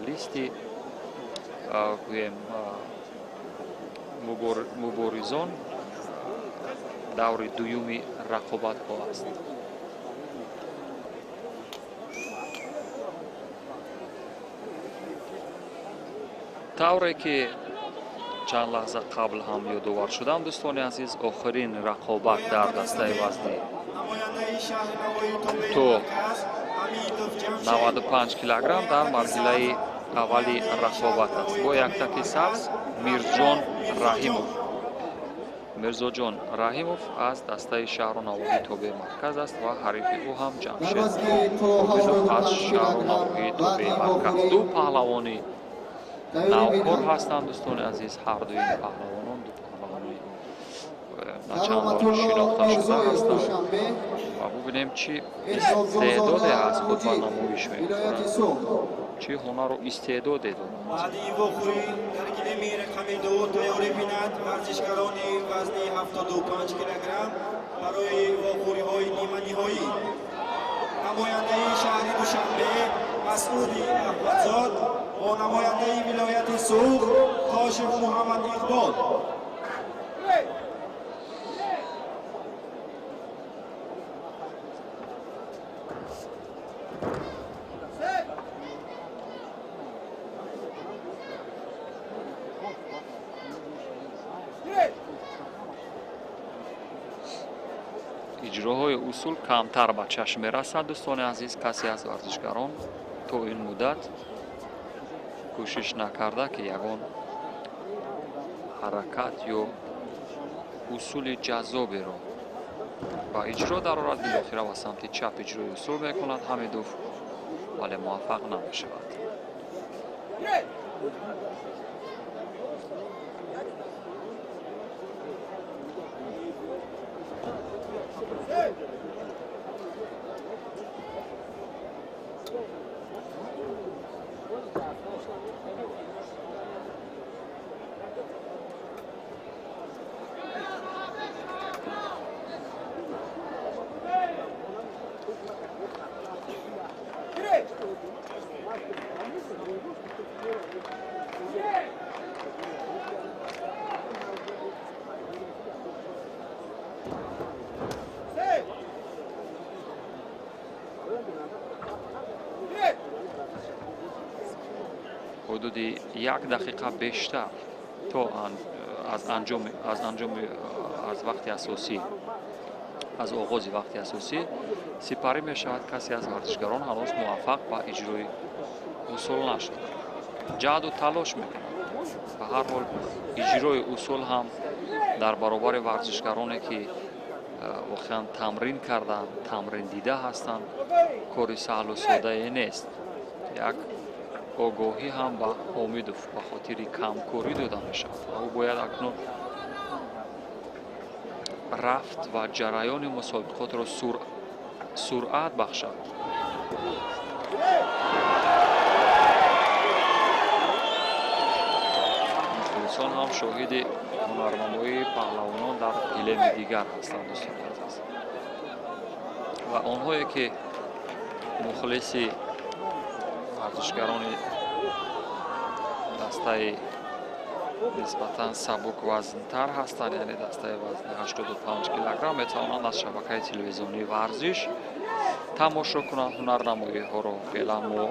листи гӯем муборизон даври дуюми рақобатҳо аст. Тавре ки чанд лаҳза қабл ҳам ёдовар шудам, дӯстони азиз, охирин рақобат дар дастаи вазни то 95 килограмм дар марҳилаи аввали рақобат аст. Бо яктаки сабз Мирҷон Раҳимов. Мирзоҷон Раҳимов аз дастаи шаҳру навоҳии тобеи марказ аст ва ҳарифи ӯ ҳам Ҷамшед Обидов аз шаҳру навоҳии тобеи марказ. Ду паҳлавони навкор ҳастанд, дӯстони азиз. Ҳардуи ин паҳлавонон ду паҳлавони начандон шинохта шуда ҳастанд ва бубинем, чӣ истеъдоде аз худ ба намоиш мегузоранд, чӣ ҳунару истеъдоде доранд. Баъди ин вохӯрӣ дар гилеми рақами ду тайёрӣ бинад варзишгарони вазни 75 килограмм барои вохӯриҳои ниманиҳоӣ. Намояндаи шаҳри Душанбе Масъуди Аҳмадзод бо намояндаи вилояти Суғд Тошев Муҳаммад Иқбол. Иҷроҳои усул камтар ба чашм мерасад, дӯстони азиз. Касе аз варзишгарон то ин муддат кӯшиш накарда, ки ягон ҳаракат ё усули ҷаззоберо ба иҷро дарорад. Билохира ба самти чап иҷрои усул мекунад Ҳамидов, вале муваффақ намешавад. Ҳудуди як дақиқа бештар то аз вақти асосӣ, аз оғози вақти асосӣ сипарӣ мешавад. Касе аз варзишгарон ҳанӯз муваффақ ба иҷрои усул нашуд. Ҷаҳду талош мекунад. Ба ҳар ҳол иҷрои усул ҳам дар баробари варзишгароне ки воқеан тамрин карданд, тамрин дида ҳастанд, кори саҳлу соддае нест. Як огоҳӣ ҳам ба Ҳомидов ба хотири камкорӣ дода мешавад ва ӯ бояд акнун рафт ва ҷараёни мусобиқотро суръат бахшад. Мухлисон ҳам шоҳиди ҳунарнамоии паҳлавонон дар гилеми дигар ҳастанд, дӯстони азиз. Ва онҳое ки мухлиси варзишгарони дастаи нисбатан сабук вазнтар ҳастанд, яъне дастаи вазни 85 килограмм, метавонанд аз шабакаи телевизионии варзиш тамошо кунанд ҳунарнамоиҳоро. Феълан мо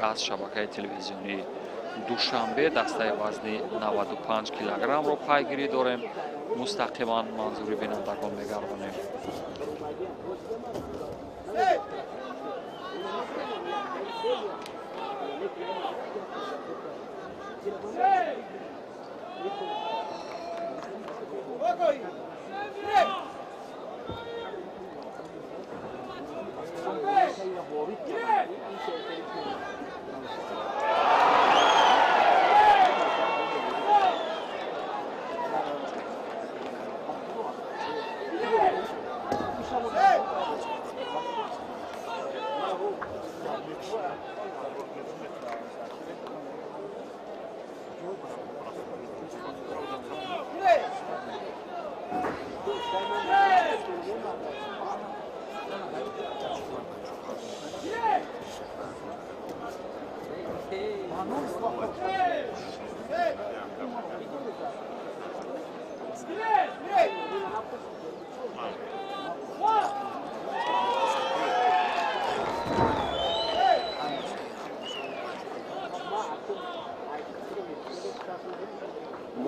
аз шабакаи телевизионии Душанбе дастаи вазни 95 килограммро пайгирӣ дорем, мустақиман манзури бинандагон мегардонем.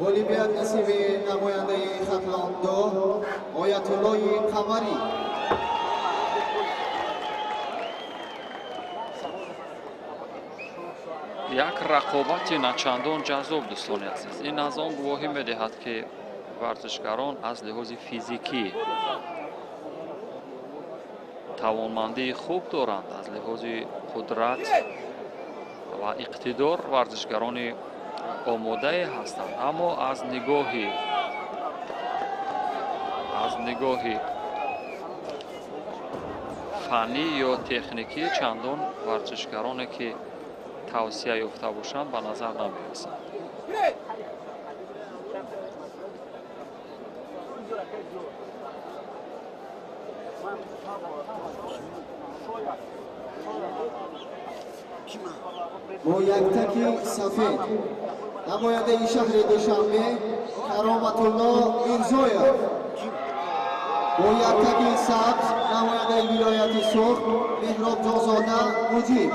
Ғолибият насиби намояндаи Хатлон 2 Оятуллои Қамарӣ. Як рақобати начандон ҷаззоб, дӯстони азиз. Ин аз он гувоҳӣ медиҳад, ки варзишгарон аз лиҳози физикӣ тавонмандии хуб доранд, аз лиҳози қудрат ва иқтидор варзишгарони омодае ҳастанд, аммо аз нигоҳи фаннӣ ё техникӣ чандон варзишгароне ки тавсия ёфта бошанд ба назар намерасанд. Бо яктаки сафед намояндаи шаҳри Душанбе Кароматулло Мирзоев, бо яктаки сабз намояндаи вилояти Суғд Меҳробҷонзода Муҷиб.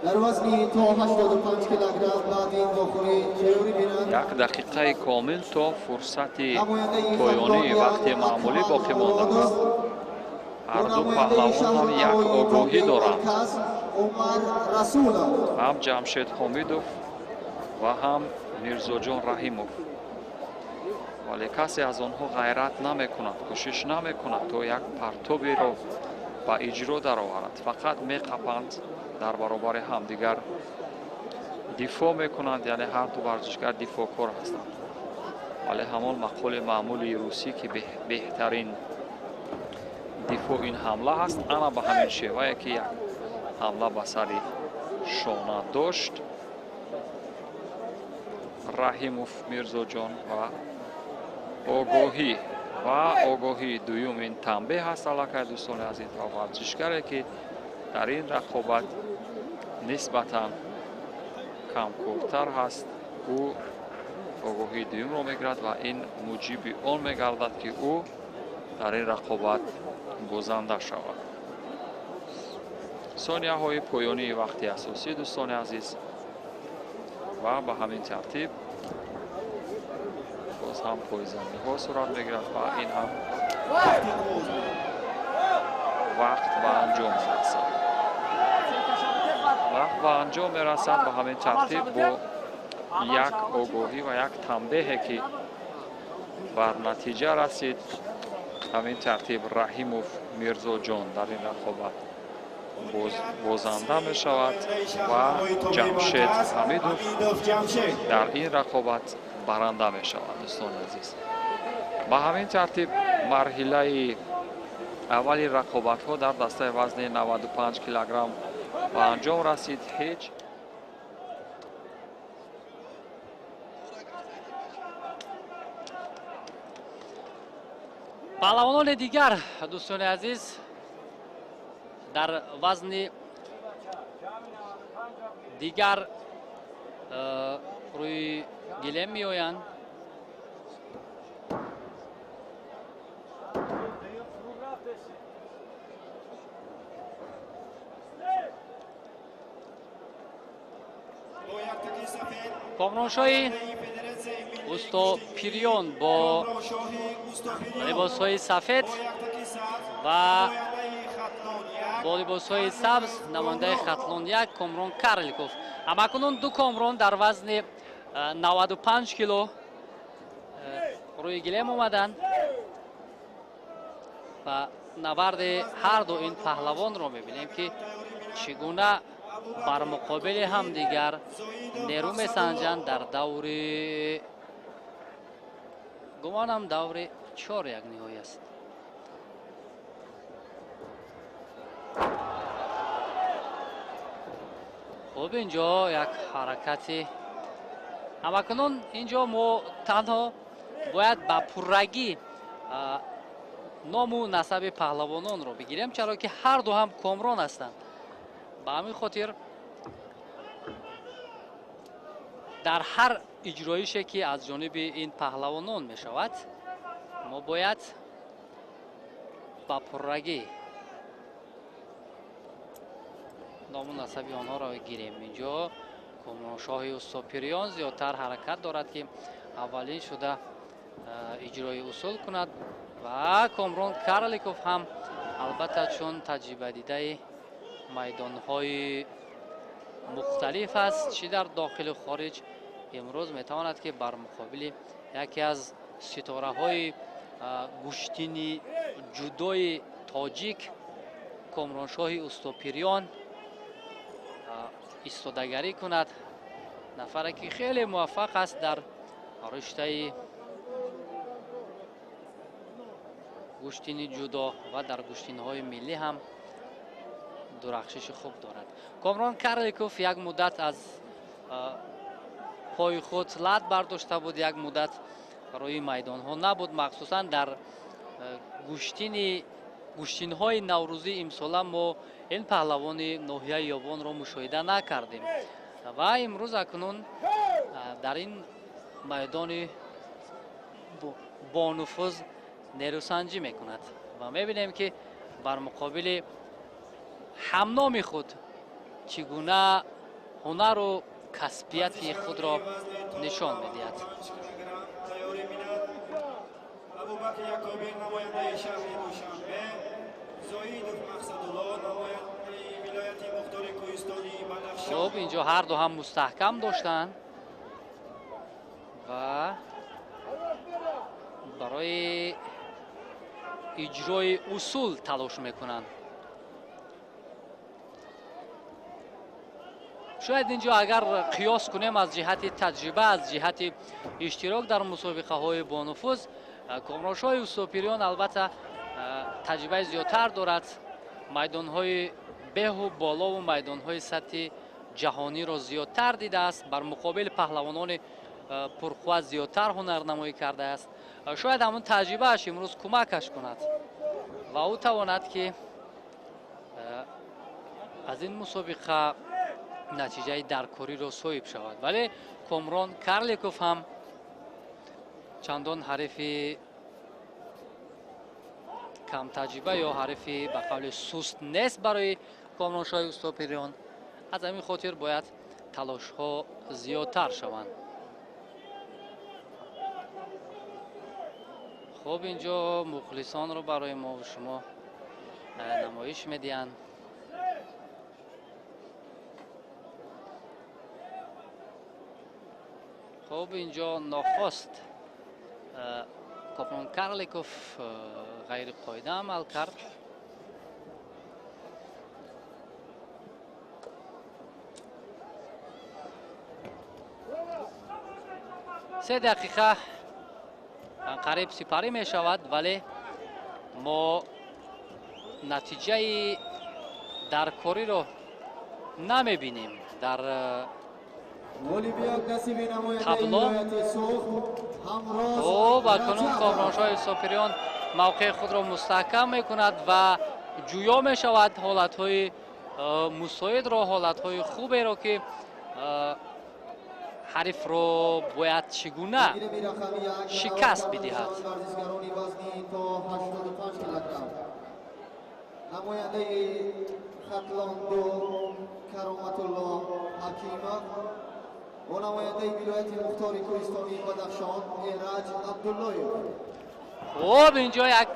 Дар вазни то 85 килограмм баъди ин вохӯрӣ теорӣ бинанд. Як дақиқаи комил то фурсати поёнии вақти маъмулӣ боқӣ мондааст. Ҳарду паҳлавон ҳам як огоҳӣ доранд. Ҳам Ҷамшед Ҳомидов ва ҳам Мирзоҷон Раҳимов. Вале касе аз онҳо ғайрат намекунад, кӯшиш намекунад то як партоберо ба иҷро дароварад. Фақат меқапанд, дар баробари ҳамдигар дифоъ мекунанд, яъне ҳарду варзишгар дифоъкор ҳастанд. Вале ҳамон мақоли маъмули русӣ ки беҳтарин дифоъ ин ҳамла ҳаст, ана ба ҳамин шевае ки як ҳамла ба сари шона дошт Раҳимов Мирзоҷон ва огоҳӣ ва огоҳии дуюм ин танбеҳ ҳаст аллакай, дӯстони азиз, ва варзишгаре ки дар ин рақобат нисбатан камкортар ҳаст, ӯ Огоҳии дуюмро мегирад ва ин муҷиби он мегардад, ки ӯ дар ин рақобат бозанда шавад. Сонияҳои поёнии вақти асосӣ, дӯстони азиз, ва ба ҳамин тартиб боз ҳам пойзаниҳо сурат мегирад ва ин ҳам вақт ба анҷом мерасад. Вақт ба анҷом мерасад. Ба ҳамин тартиб бо як огоҳӣ ва як танбеҳе, ки бар натиҷа расид, ҳамин тартиб Раҳимов Мирзоҷон дар ин рақобат бозанда мешавад ва Ҷамшед Ҳамидов дар ин рақобат баранда мешавад. Дӯстони азиз, ба ҳамин тартиб марҳилаи аввали рақобатҳо дар дастаи вазни 95 килограмм ба анҷом расид. Ҳеҷ паҳлавонони дигар, дӯстони азиз, дар вазни дигар рӯи гилем меоянд. Комроншоҳи Устопириён бо либосҳои сафед ва бо либосҳои сабз намояндаи Хатлон 1 Комрон Карликов. Ҳамакунун ду Комрон дар вазни 95 кило рӯи гилем омаданд ва набарди ҳар ду ин паҳлавонро мебинем, ки чӣ гуна бар муқобили ҳамдигар нерӯ месанҷанд дар даври, гумонам, даври чор як ниҳоӣ аст. Хуб, инҷо як ҳаракати ҳамакунун инҷо мо танҳо бояд ба пуррагӣ ному насаби паҳлавононро бигирем, чаро ки ҳар ду ҳам Комрон ҳастанд. Ба ҳамин хотир дар ҳар иҷроише, ки аз ҷониби ин паҳлавонон мешавад, мо бояд ба пуррагӣ ному насаби онҳоро гирем. Инҷо Комроншоҳи Устопириён зиёдтар ҳаракат дорад, ки аввалин шуда иҷрои усул кунад ва Комрон Карликов ҳам албатта чун таҷрибадидаи майдонҳои мухталиф аст, чӣ дар дохилу хориҷ, имрӯз метавонад, ки бар муқобили яке аз ситораҳои гӯштини ҷудои тоҷик Комроншоҳи Устопириён истодагарӣ кунад. Нафаре, ки хеле муваффақ аст дар риштаи гӯштини ҷудо ва дар гӯштинҳои миллӣ ҳам дурахшиши хуб дорад. Комрон Карликов як муддат аз пои худ лат бардошта буд, як муддат рӯи майдонҳо набуд. Махсусан дар гӯштинҳои наврӯзӣ имсола мо ин паҳлавони ноҳияи Ёвонро мушоҳида накардем ва имрӯз акнун дар ин майдони бонуфуз нерӯсанҷӣ мекунад ва мебинем, ки бар муқобили ҳамноми худ чӣ гуна ҳунару касбияти худро нишон медиҳад. Абубакр Якобир, намояндаи шаҳри Душанбе, Зоидов Мақсадулло, намояндаи вилояти мухтори кӯҳистони Бадахшон. Хуб, инҷо ҳар ду ҳам мустаҳкам доштанд ва барои иҷрои усул талош мекунанд. Шояд инҷо агар қиёс кунем аз ҷиҳати таҷриба, аз ҷиҳати иштирок дар мусобиқаҳои бонуфуз, Комроншоҳи Устопириён албатта таҷрибаи зиёдтар дорад. Майдонҳои беҳу болову майдонҳои сатҳи ҷаҳониро зиёдтар дидааст, бар муқобили паҳлавонони пурқувват зиёдтар ҳунарнамоӣ кардааст. Шояд ҳамон таҷрибааш имрӯз кӯмакаш кунад ва ӯ тавонад, ки аз ин мусобиқа натиҷаи даркориро соҳиб шавад. Вале Комрон Карликов ҳам Чандон ҳарифи камтаҷриба ё ҳарифи ба қавли суст нест барои Комроншоҳи Устопириён. Аз ҳамин хотир бояд талошҳо зиёдтар шаванд. Хуб, инҷо мухлисонро барои мо ва шумо намоиш медиҳанд. Хуб, инҷо нохост Комрон Карликов ғайриқоида амал кард. Се дақиқа қариб сипарӣ мешавад, вале мо натиҷаи даркориро намебинем дар табло. Хуб, акнун Комроншоҳи Устопириён мавқеи худро мустаҳкам мекунад ва ҷӯё мешавад ҳолатҳои мусоидро, ҳолатҳои хуберо, ки ҳарифро бояд чӣ гуна шикаст бидиҳад. Намояндаи Хатлон 2 Кароматулло Ҳакимов бо намояндаи вилояти мухтори кӯҳистонии Бадахшон Эраҷ Абдуллоев. Хуб, инҷо як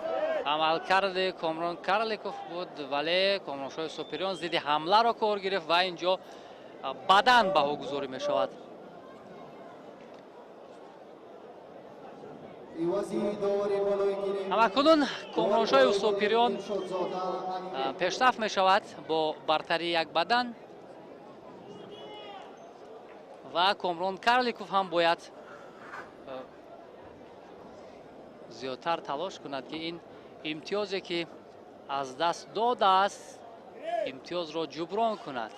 амалкарди Комрон Карликов буд, вале Комроншоҳи Устопириён зидди ҳамларо кор гирифт ва инҷо бадан баҳогузорӣ мешавад. Ҳамакунун Комроншоҳи Устопириён пешрафт мешавад бо бартарии як бадан ва Комрон Карликов ҳам бояд зиёдтар талош кунад, ки ин имтиёзе ки аз даст додааст, имтиёзро ҷуброн кунад.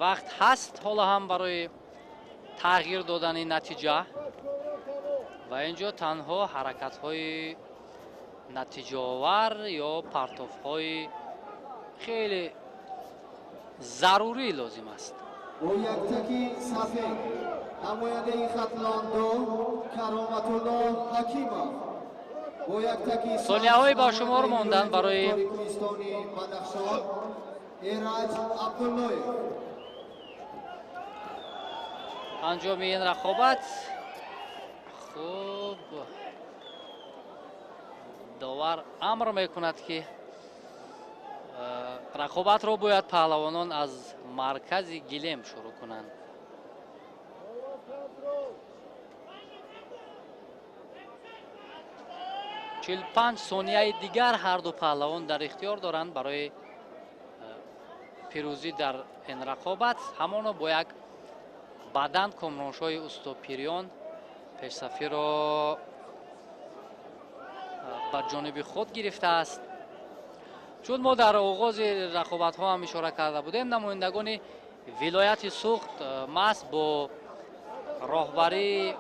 Вақт ҳаст ҳоло ҳам барои тағйир додани натиҷа ва инҷо танҳо ҳаракатҳои натиҷаовар ё партофҳои хеле зарурӣ лозим аст. Бо яктаки сафед намояндаи Хатлон 2 Кароматулло Ҳакимов бо яктаки сонияҳои ба шумор монданд барои кӯҳистони Бадахшон Эраҷ Абдуллоев. Анҷоми ин рақобат. Хуб, довар амр мекунад, ки рақобатро бояд паҳлавонон аз маркази гилем шурӯъ кунанд. 45 сонияи дигар ҳарду паҳлавон дар ихтиёр доранд барои пирӯзӣ дар ин рақобат. Ҳамоно бо як бадан Комроншоҳи Устопириён пешсафиро ба ҷониби худ гирифтааст. Чун мо дар оғози рақобатҳо ҳам ишора карда будем, намояндагони вилояти Суғд маҳз бо роҳбарии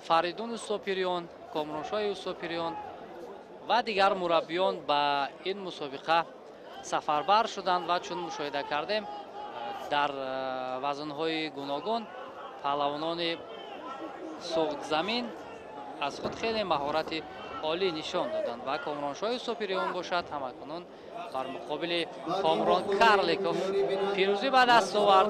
Фаридун Устопириён, Комроншоҳи Устопириён ва дигар мураббиён ба ин мусобиқа сафарбар шуданд ва чун мушоҳида кардем, дар вазнҳои гуногун паҳлавонони Суғдзамин аз худ хеле маҳорати олӣ нишон доданд ва Комроншоҳи Устопириён бошад ҳамакунун бар муқобили Комрон Карликов пирӯзӣ ба даст овард.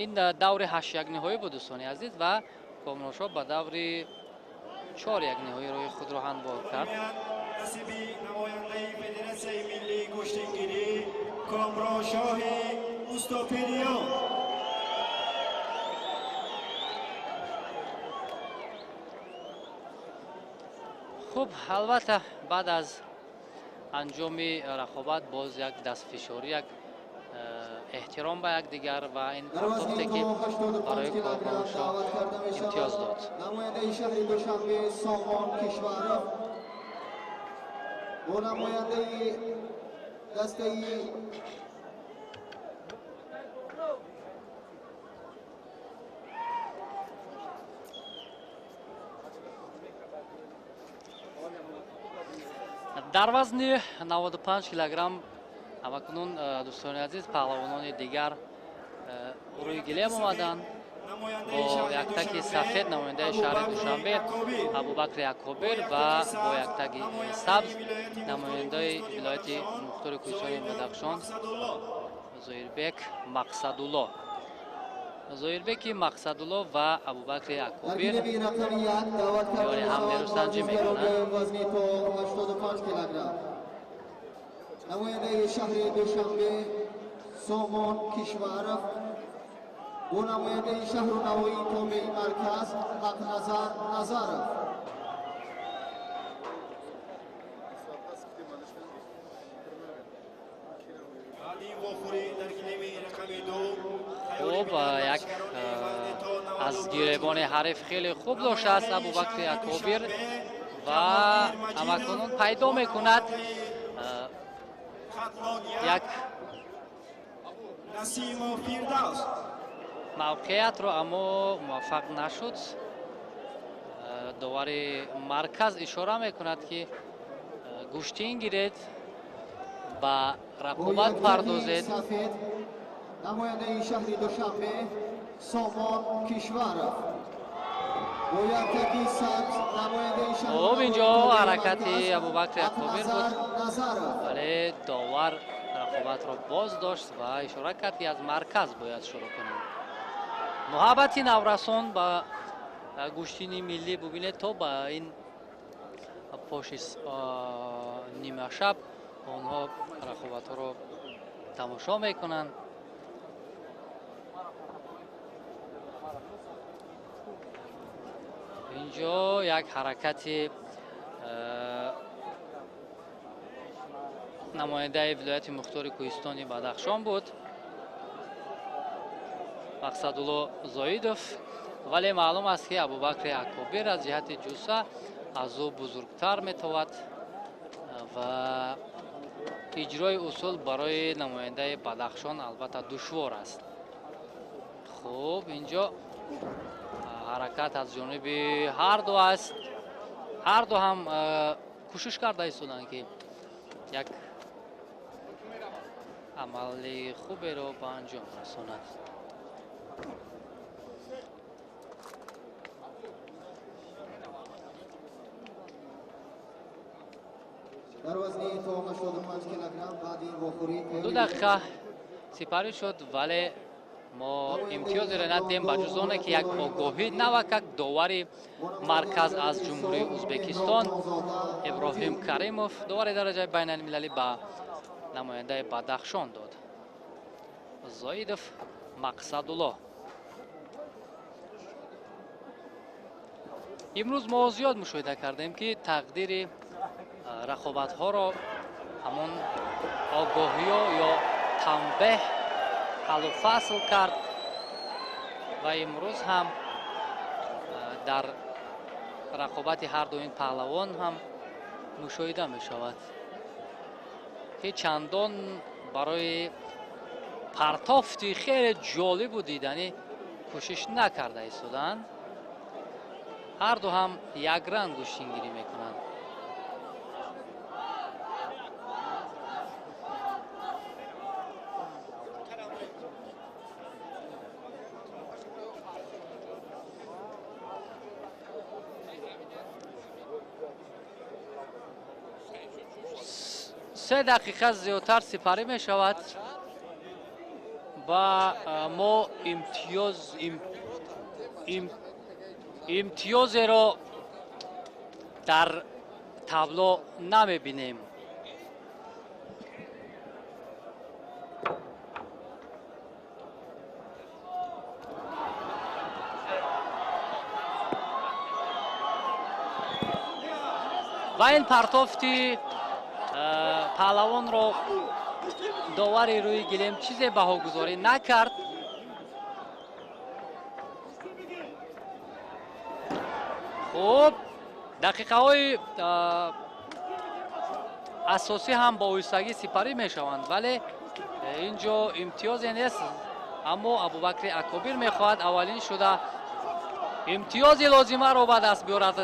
Ин даври 8-1 ниҳоӣ буд, дӯстони азиз, ва Комроншоҳ ба даври 4-1 ниҳоӣ роҳи худро ҳамвор кард. Насиби намояндаи Федератсияи миллии гӯштингирӣ Комроншоҳи Устопириён. Хуб, албатта, баъд аз анҷоми рақобат боз як дастфишорӣ, як эҳтиром ба якдигар ва ин партофте ки барои Комроншоҳ имтиёз дод. Намояндаи шаҳри Душанбе Сомон Кишваров бо намояндаи дастаи Дар вазни 95 килограмм Ҳамакунун, дӯстони азиз, паҳлавонони дигар рӯи гилем омаданд. Бо яктаки сафед намояндаи шаҳри Душанбе Абубакри Акобир ва бо яктаки сабз намояндаи вилояти мухтори кӯҳистони Бадахшон Зоирбек Мақсадулло. Зоирбеки Мақсадулло ва Абубакри Акобир ёри ҳам нерӯсанҷӣ мекунанд. Вазни то 85 килограмм намояндаи шаҳри Душанбе Сомон Кишваров бо намояндаи шаҳру навоии тобеи марказ Ҳақназар Назаров. Хуб, як аз гиребони ҳариф хеле хуб доштааст Абубакри Акобир ва ҳамакунун пайдо мекунад як мавқеиятро, аммо муваффақ нашуд. Довари марказ ишора мекунад, ки гӯштин гиред, ба рақобат пардозед. Намояндаи шаҳри Душанбе Сомон Кишваров бо яктаки сабз намояндаи шаҳри. Хуб, инҷо ҳаракати Абубакри Акобир буд, вале довар рақобатро боз дошт ва ишора кард, ки аз марказ бояд шурӯъ кунанд. Муҳаббати наврасон ба гӯштини миллӣ бубинед, то ба ин поши нимашаб онҳо рақобатҳоро тамошо мекунанд. Инҷо як ҳаракати намояндаи вилояти мухтори кӯҳистони Бадахшон буд, Мақсадулло Зоидов, вале маълум аст, ки Абубакри Акобир аз ҷиҳати ҷусса аз ӯ бузургтар метавад ва иҷрои усул барои намояндаи Бадахшон албатта душвор аст. Хуб, инҷо ҳаракат аз ҷониби ҳарду аст. Ҳарду ҳам кӯшиш карда истоданд, ки як амали хуберо ба анҷом расонад. Дар вазни то 85 килограмм баъди вохӯрӣ 2 дақиқа сипарӣ шуд, вале мо имтиёзеро надидем, ба ҷуз оне ки як огоҳӣ навакак довари марказ аз Ҷумҳурии Ӯзбекистон Иброҳим Каримов, довари дараҷаи байналмилалӣ, ба намояндаи Бадахшон дод. Зоидов Мақсадулло. Имрӯз мо зиёд мушоҳида кардем, ки тақдири рақобатҳоро ҳамон огоҳиё ё танбеҳ ҳаллу фасл кард ва имрӯз ҳам дар рақобати ҳарду ин паҳлавон ҳам мушоҳида мешавад, ки чандон барои партофти хеле ҷолибу диданӣ кӯшиш накарда истоданд. Ҳарду ҳам якранг гӯштингирӣ мекунанд. 3 дақиқа зиёдтар сипарӣ мешавад ва мо имтиёзеро дар табло намебинем. Ва ин партофти паҳлавонро довари рӯи гилем чизе баҳогузорӣ накард. Хуб, дақиқаҳои асосӣ ҳам бо оҳистагӣ сипарӣ мешаванд, вале ин ҷо имтиёзе нест. Аммо Абубакри Акобир мехоҳад аввалин шуда имтиёзи лозимаро ба даст биёрад.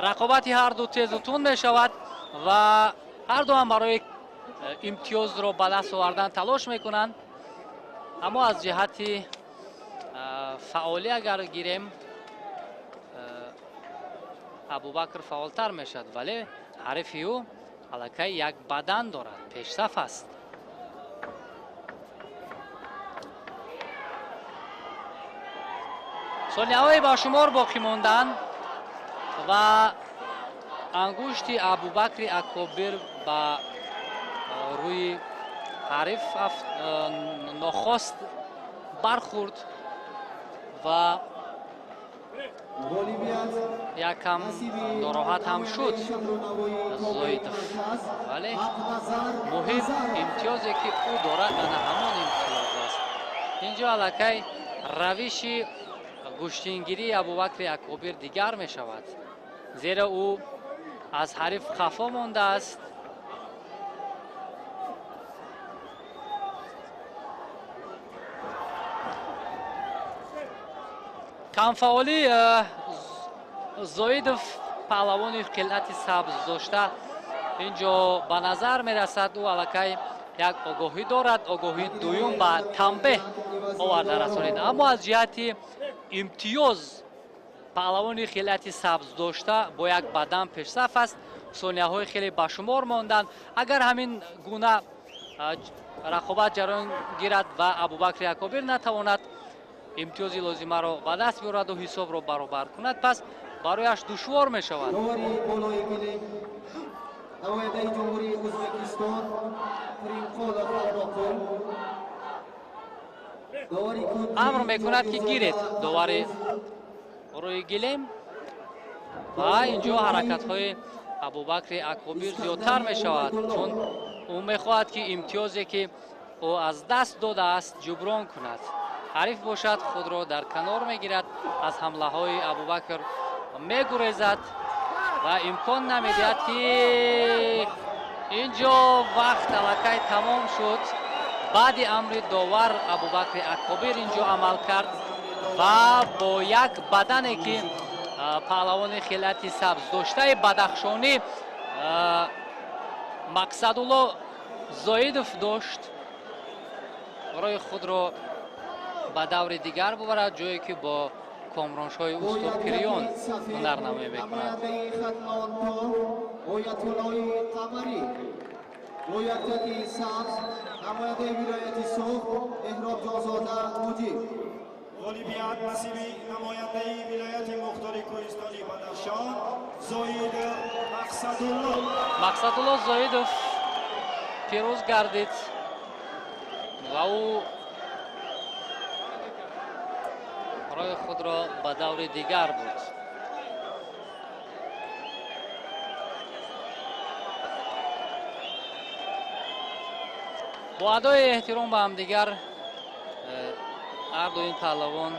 Рақобати ҳарду тезу тунд мешавад ва ҳарду ҳам барои имтиёзро ба даст овардан талош мекунанд, аммо аз ҷиҳати фаъолӣ агар гирем, Абубакр фаъолтар мешавад, вале ҳарифи ӯ аллакай як бадан дорад, пешсаф аст. Сонияҳои ба шумор боқӣ монданд ва ангушти Абубакри Акобир ба рӯи ҳариф нохост бархӯрд ва якам нороҳат ҳам шуд Зоидов. Вале муҳим имтиёзе ки ӯ дорад, ана ҳамон имтиёз аст. Инҷо аллакай равиши гӯштингирии Абубакри Акобир дигар мешавад, зеро ӯ аз ҳариф хафо мондааст. Камфаъолӣ Зоидов, паҳлавони қилъати сабз дошта, инҷо ба назар мерасад. Ӯ аллакай як огоҳӣ дорад, огоҳии дуюм ба танбеҳ оварда расонид. Аммо аз ҷиҳати имтиёз паҳлавони хилъати сабз дошта бо як бадан пешсаф аст. Сонияҳои хеле ба шумор монданд. Агар ҳамин гуна рақобат ҷараён гирад ва Абубакри Акобир натавонад имтиёзи лозимаро ба даст биёраду ҳисобро баробар кунад, пас барояш душвор мешавад. Амр мекунад ки гиред довари рӯи гилем ва инҷо ҳаракатҳои Абубакри Акобир зиёдтар мешавад, чун ӯ мехоҳад ки имтиёзе ки ӯ аз даст додааст ҷуброн кунад. Ҳариф бошад худро дар канор мегирад, аз ҳамлаҳои Абубакр мегурезад ва имкон намедиҳад ки инҷо вақт аллакай тамом шуд. Баъди амри довар Абубакри Акобир инҷо амал кард ва бо як бадане ки паҳлавони хилъати сабз доштаи бадахшонӣ Мақсадулло Зоидов дошт, роҳи худро ба даври дигар бубарад, ҷое ки бо комроншоҳи устод Пириён ҳунарнамоӣ мекунад. Ғолибият насиби намояндаи вилояти мухтори кӯҳистони Бадахшон Зоидов Мақсадулло. Мақсадулло Зоидов пирӯз гардид ва ӯ роҳи худро ба даври дигар бурд. Бо адои эҳтиром ба ҳамдигар ҳарду ин паҳлавон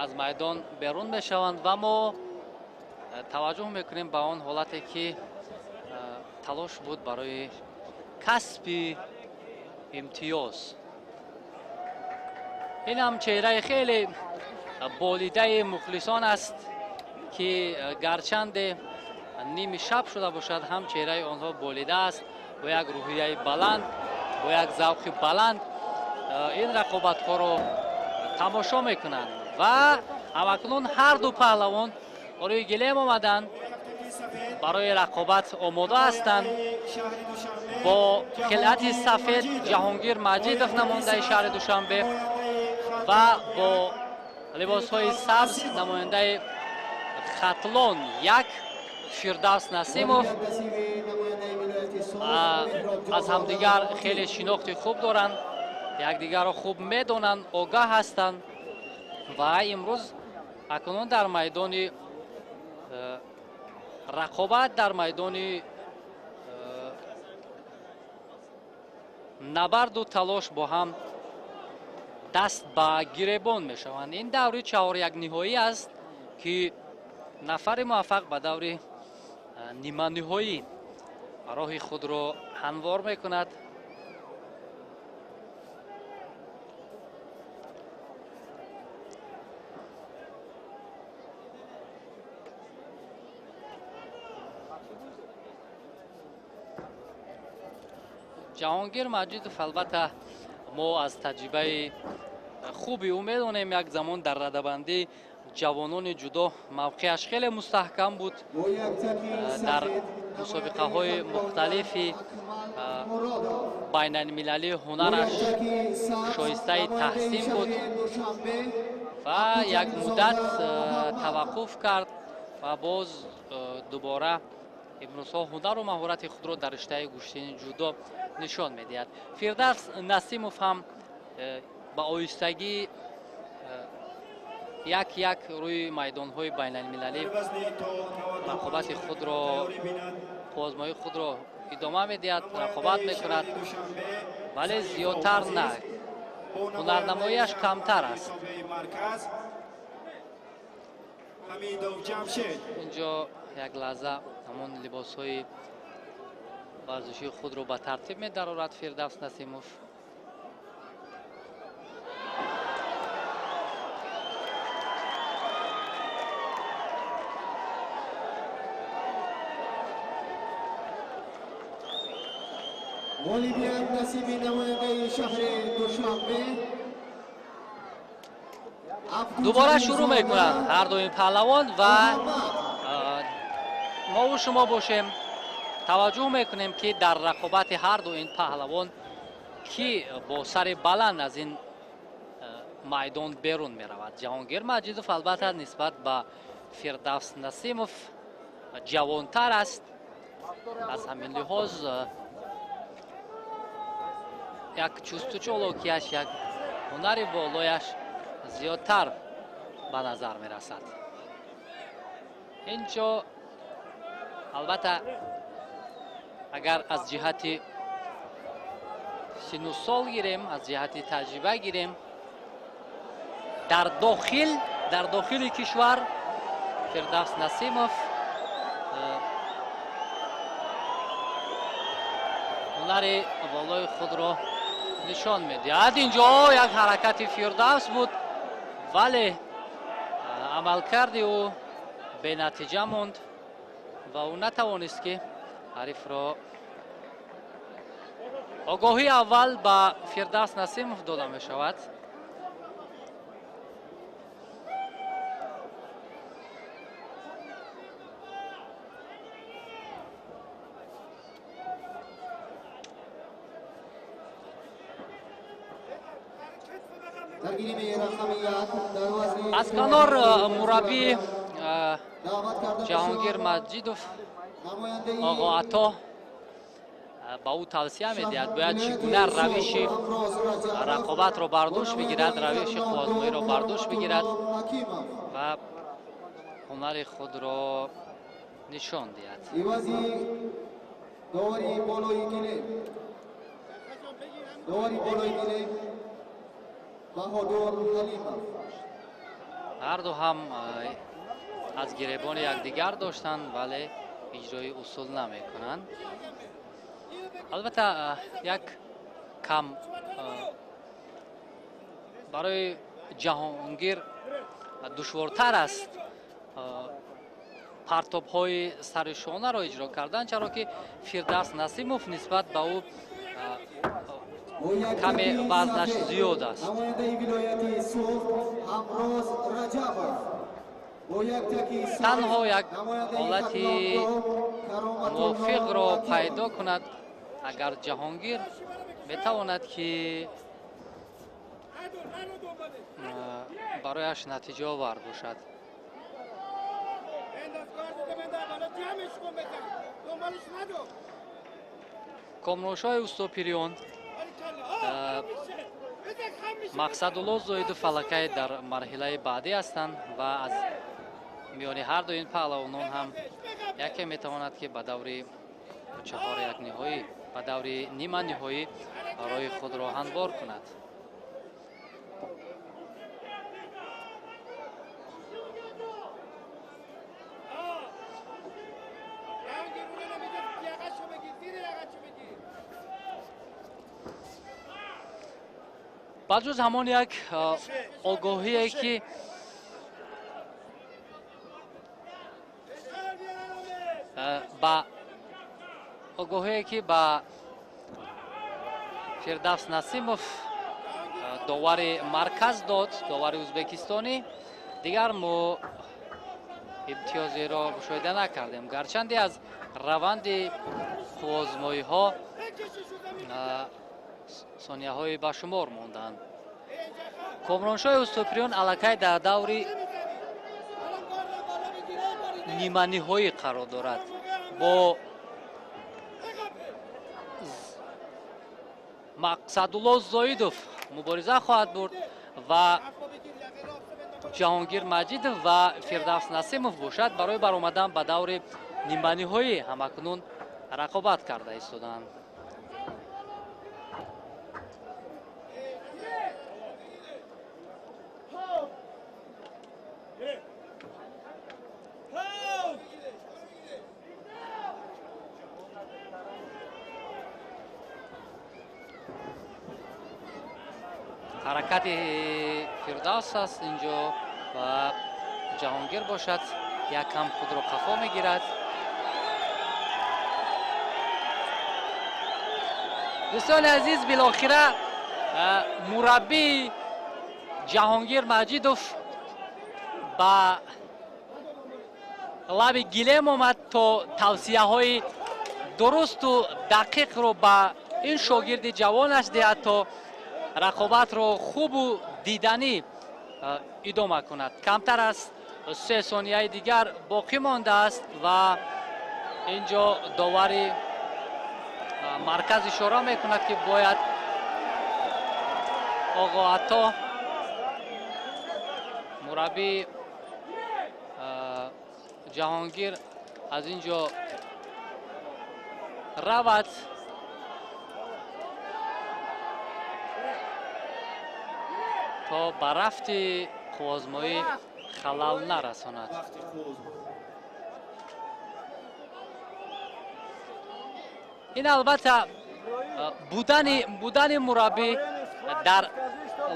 аз майдон берун мешаванд ва мо таваҷҷӯҳ мекунем ба он ҳолате ки талош буд барои касби имтиёз. Ин ҳам чеҳраи хеле болидаи мухлисон аст ки гарчанде ними шаб шуда бошад, ҳам чеҳраи онҳо болида аст, бо як рӯҳияи баланд, бо як завқи баланд ин рақобатҳоро тамошо мекунанд ва ҳамакнун ҳар ду паҳлавон рӯи гилем омаданд, барои рақобат омода ҳастанд. Бо хилъати сафед Ҷаҳонгир Маҷидов, намояндаи шаҳри Душанбе, ва бо либосҳои сабз намояндаи Хатлон як Фирдавс Насимов аз ҳамдигар хеле шинохти хуб доранд, якдигарро хуб медонанд, огаҳ ҳастанд ва имрӯз акнун дар майдони рақобат, дар майдони набарду талош бо ҳам даст ба гиребон мешаванд. Ин даври чаҳорякниҳоӣ аст ки нафари муваффақ ба даври ниманиҳоӣ роҳи худро ҳамвор мекунад. Ҷаҳонгир Маҷидов албатта мо аз таҷрибаи хуби ӯ медонем, як замон дар радабандии ҷавонони ҷудо мавқеаш хеле мустаҳкам буд. Дар мусобиқаҳои мухталифи байналмилалӣ ҳунараш шоистаи таҳсин буд ва як муддат таваққуф кард ва боз дубора имрӯзҳо ҳунару маҳорати худро дар риштаи гӯштини ҷудо нишон медиҳад. Фирдавс Насимов ҳам ба оҳистагӣ як-як рӯи майдонҳои байналмилалӣ рақобати худро, қувваозмоии худро идома медиҳад, рақобат мекунад, вале зиёдтар на, ҳунарнамоияш камтар аст. Инҷо як лаҳза ҳамон либосҳои варзишии худро ба тартиб медарорад Фирдавс Насимов. Ғолибият насиби намояндаи шаҳри Душанбе. Дубора шурӯъ мекунанд ҳар дуи паҳлавон ва мову шумо бошем таваҷҷӯҳ мекунем, ки дар рақобати ҳар ду ин паҳлавон ки бо сари баланд аз ин майдон берун меравад. Ҷаҳонгир Маҷидов албатта нисбат ба Фирдавс Насимов ҷавонтар аст. Аз ҳамин лиҳоз як чусту чолокияш, як ҳунари болояш зиёдтар ба назар мерасад. Инҷо албатта агар аз ҷиҳати сину сол гирем, аз ҷиҳати таҷриба гирем, дар дохили кишвар Фирдавс Насимов ҳунари болои худро нишон медиҳад. Инҷо як ҳаракати Фирдавс буд, вале амалкарди ӯ бенатиҷа монд ва ӯ натавонист, ки ҳарифро огоҳии аввал ба Фирдавс Насимов дода мешавад. Аз канор мураббӣ Ҷаҳонгир Маҷидов Оғо Ато ба ӯ тавсия медиҳад, бояд чӣ гуна равиши рақобатро бар дӯш бигирад, равиши қувваозмоиро бар дӯш бигирад ва ҳунари худро нишон диҳад. Ҳар ду ҳам аз гиребони якдигар доштанд, вале иҷрои усул намекунанд. Албатта як кам барои Ҷаҳонгир душвортар аст партобҳои сари шонаро иҷро кардан, чаро ки Фирдавс Насимов нисбат ба ӯ каме вазнаш зиёд аст. Танҳо як ҳолати мувофиқро пайдо кунад, агар Ҷаҳонгир метавонад, ки барояш натиҷаовар бошад. Комроншоҳи Устопириён Мақсадулло Зоидов аллакай дар марҳилаи баъдӣ ҳастанд ва аз миёни ҳар ду ин паҳлавонон ҳам яке метавонад, ки ба даври чаҳор як ниҳоӣ, ба даври нима ниҳоӣ роҳи худро ҳамвор кунад. Ба ҷуз ҳамон як огоҳие, ки ба Фирдавс Насимов довари марказ дод, довари ӯзбекистонӣ. Дигар мо имтиёзеро мушоҳида накардем, гарчанде аз раванди қувваозмоиҳо сонияҳои ба шумор монданд. Комроншоҳи Устопириён аллакай дар даври ниманиҳоӣ қарор дорад. Бо Мақсадулло Зоидов мубориза хоҳад бурд ва Ҷаҳонгир Маҷидов ва Фирдавс Насимов бошад барои баромадан ба даври ниманиҳоӣ ҳамакнун рақобат карда истоданд. Ҳаракати Фирдавс аст инҷо ва Ҷаҳонгир бошад якам худро қафо мегирад. Дӯстони азиз, билохира мураббии Ҷаҳонгир Маҷидов ба лаби гилем омад то тавсияҳои дурусту дақиқро ба ин шогирди ҷавонаш диҳад то рақобатро хубу диданӣ идома кунад. Камтар аз 3 сонияи дигар боқӣ мондааст ва инҷо довари марказ ишора мекунад, ки бояд Оғо Ато мураббии Ҷаҳонгир аз ин ҷо равад. То ба рафти қувваозмоӣ халал нарасонад. Ин албатта будани мураббӣ дар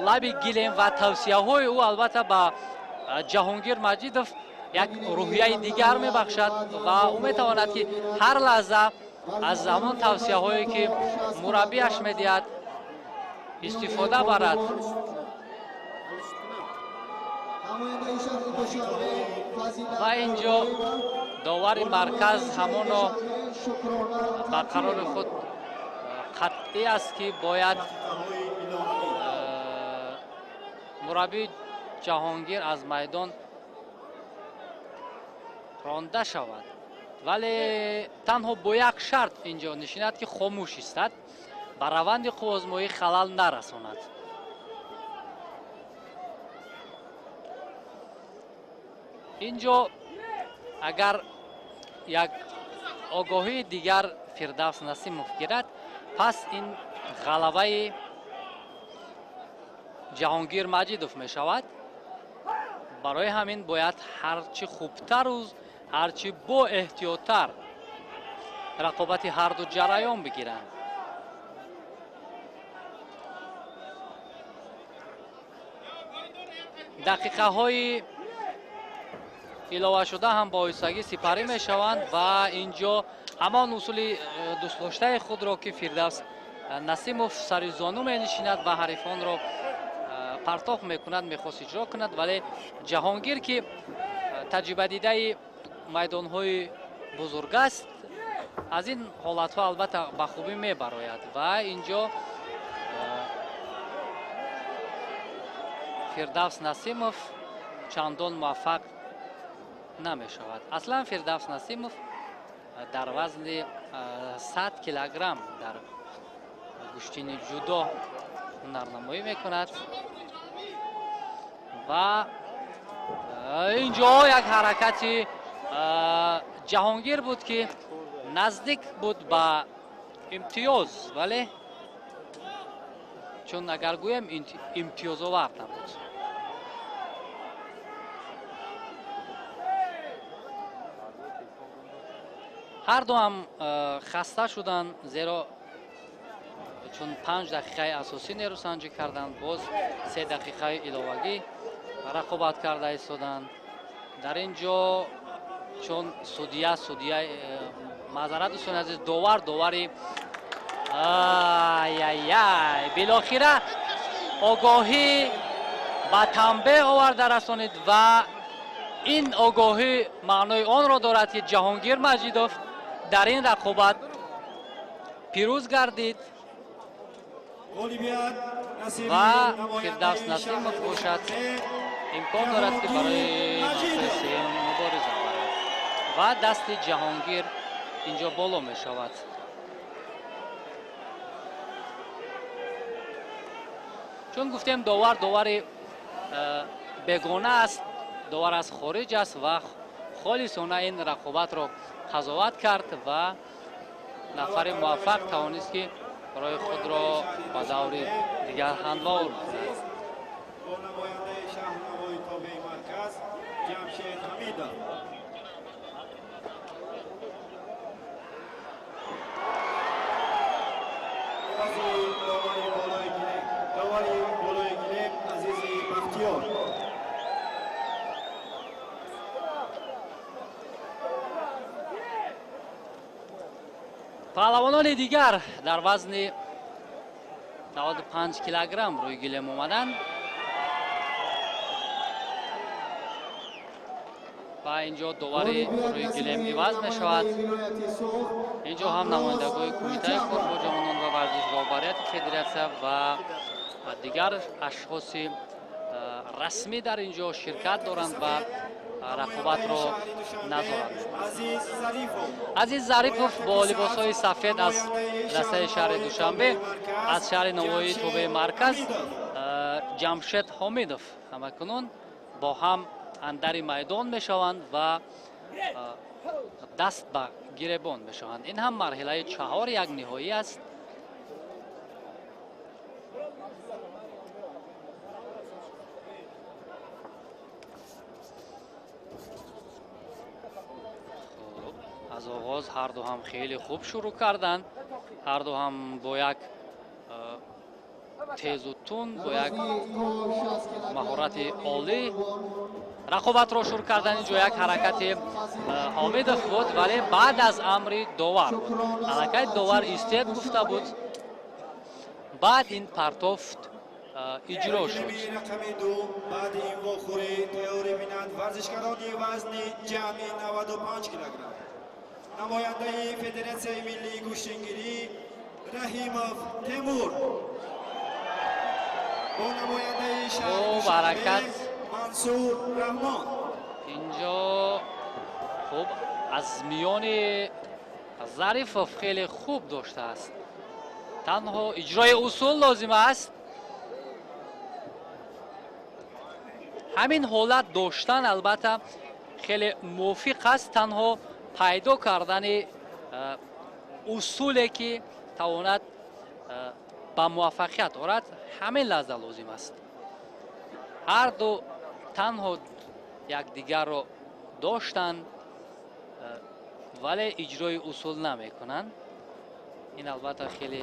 лаби гилем ва тавсияҳои ӯ албатта ба Ҷаҳонгир Маҷидов як рӯҳияи дигар мебахшад ва ӯ метавонад, ки ҳар лаҳза аз ҳамон тавсияҳое ки мураббиаш медиҳад истифода барад. Ва инҷо довари марказ ҳамоно ба қарори худ қатъӣ аст, ки бояд мураббии Ҷаҳонгир аз майдон ронда шавад, вале танҳо бо як шарт инҷо нишинад, ки хомӯш истад, ба раванди қувваозмоӣ халал нарасонад. Инҷо агар як огоҳии дигар Фирдавс Насимов гирад, пас ин ғалабаи Ҷаҳонгир Маҷидов мешавад. Барои ҳамин бояд ҳарчи хубтару ҳарчи боэҳтиёттар рақобати ҳарду ҷараён бигиранд. Дақиқаҳои иловашуда ҳам бо оҳистагӣ сипарӣ мешаванд ва инҷо ҳамон усули дӯстдоштаи худро, ки Фирдавс Насимов сари зону менишинад ва ҳарифонро партоф мекунад, мехост иҷро кунад, вале Ҷаҳонгир, ки таҷрибадидаи майдонҳои бузург аст, аз ин ҳолатҳо албатта ба хубӣ мебарояд ва инҷо Фирдавс Насимов чандон муваффақ намешавад. Аслан Фирдавс Насимов дар вазни 100 килограмм дар гӯштини ҷудо ҳунарнамоӣ мекунад ва инҷо як ҳаракати Ҷаҳонгир буд, ки наздик буд ба имтиёз, вале чун агар гӯем имтиёзовар набуд. Ҳарду ҳам хаста шуданд, зеро чун 5 дақиқаи асосӣ нерӯсанҷӣ карданд, боз 3 дақиқаи иловагӣ рақобат карда истоданд. Дар ин ҷо чун судия маъзарат, дӯстони азиз, довари ай-ай-ай Билохира огоҳӣ ба танбеҳ оварда расонид ва ин огоҳӣ маънои онро дорад, ки Ҷаҳонгир Маҷидов дар ин рақобат пирӯз гардид ва Фирдавс Насимов бошад имкон дорад, ки барои мавқеи сеюм мубориза барад ва дасти Ҷаҳонгир инҷо боло мешавад. Чун гуфтем, довар довари бегона аст, довар аз хориҷ аст ва холисона ин рақобатро қазоват кард ва нафари муваффақ тавонист, ки барои худро ба даври дигар ҳамвор кунад. Бо намояндаи шаҳр Навои тобеи марказ Ҷамшед Ҳамидов. Ивази довари болои гилем, довари болои гилем Азизи Бахтиёр. Паҳлавонони дигар дар вазни 95 килограмм рӯи гилем омаданд ва инҷо довари рӯи гилем иваз мешавад. Инҷо ҳам намояндагони Кумитаи кор бо ҷавонон ва варзиш, роҳбарияти федератсия ва дигар ашхоси расмӣ дар инҷо ширкат доранд ва рақобатро назорат мекунанд. Азиз Зарипов бо либосҳои сафед аз дастаи шаҳри Душанбе, аз шаҳри Навоии тобеи марказ Ҷамшед Ҳомидов ҳамакунун бо ҳам андари майдон мешаванд ва даст ба гиребон мешаванд. Ин ҳам марҳилаи чаҳор як ниҳоӣ аст. Аз оғоз ҳарду ҳам хеле хуб шурӯъ карданд, ҳарду ҳам бо як тезу тун, бо як маҳорати олӣ рақобатро шурӯъ карданд. Инҷо як ҳаракати Ҳомидов буд, вале баъд аз амри довар буд. Аллакай довар истед гуфта буд, баъд ин партофт иҷро шуд. Рақами ду баъди ин вохӯрӣ тайёрӣ бинанд варзишгарони вазни ҷамъи 95 килограмм, намояндаи Федератсияи миллии гӯштингирӣ Раҳимов Темур бо намояндаи шаҳри ҳаракат Мансур Раҳмон. Инҷо хуб аз миёни Зарифов хеле хуб доштааст, танҳо иҷрои усул лозим аст. Ҳамин ҳолат доштан албатта хеле мувофиқ аст, танҳо пайдо кардани усуле, ки тавонад ба муваффақият орад, ҳамин лаҳза лозим аст. Ҳарду танҳо якдигарро доштанд, вале иҷрои усул намекунанд. Ин албатта хеле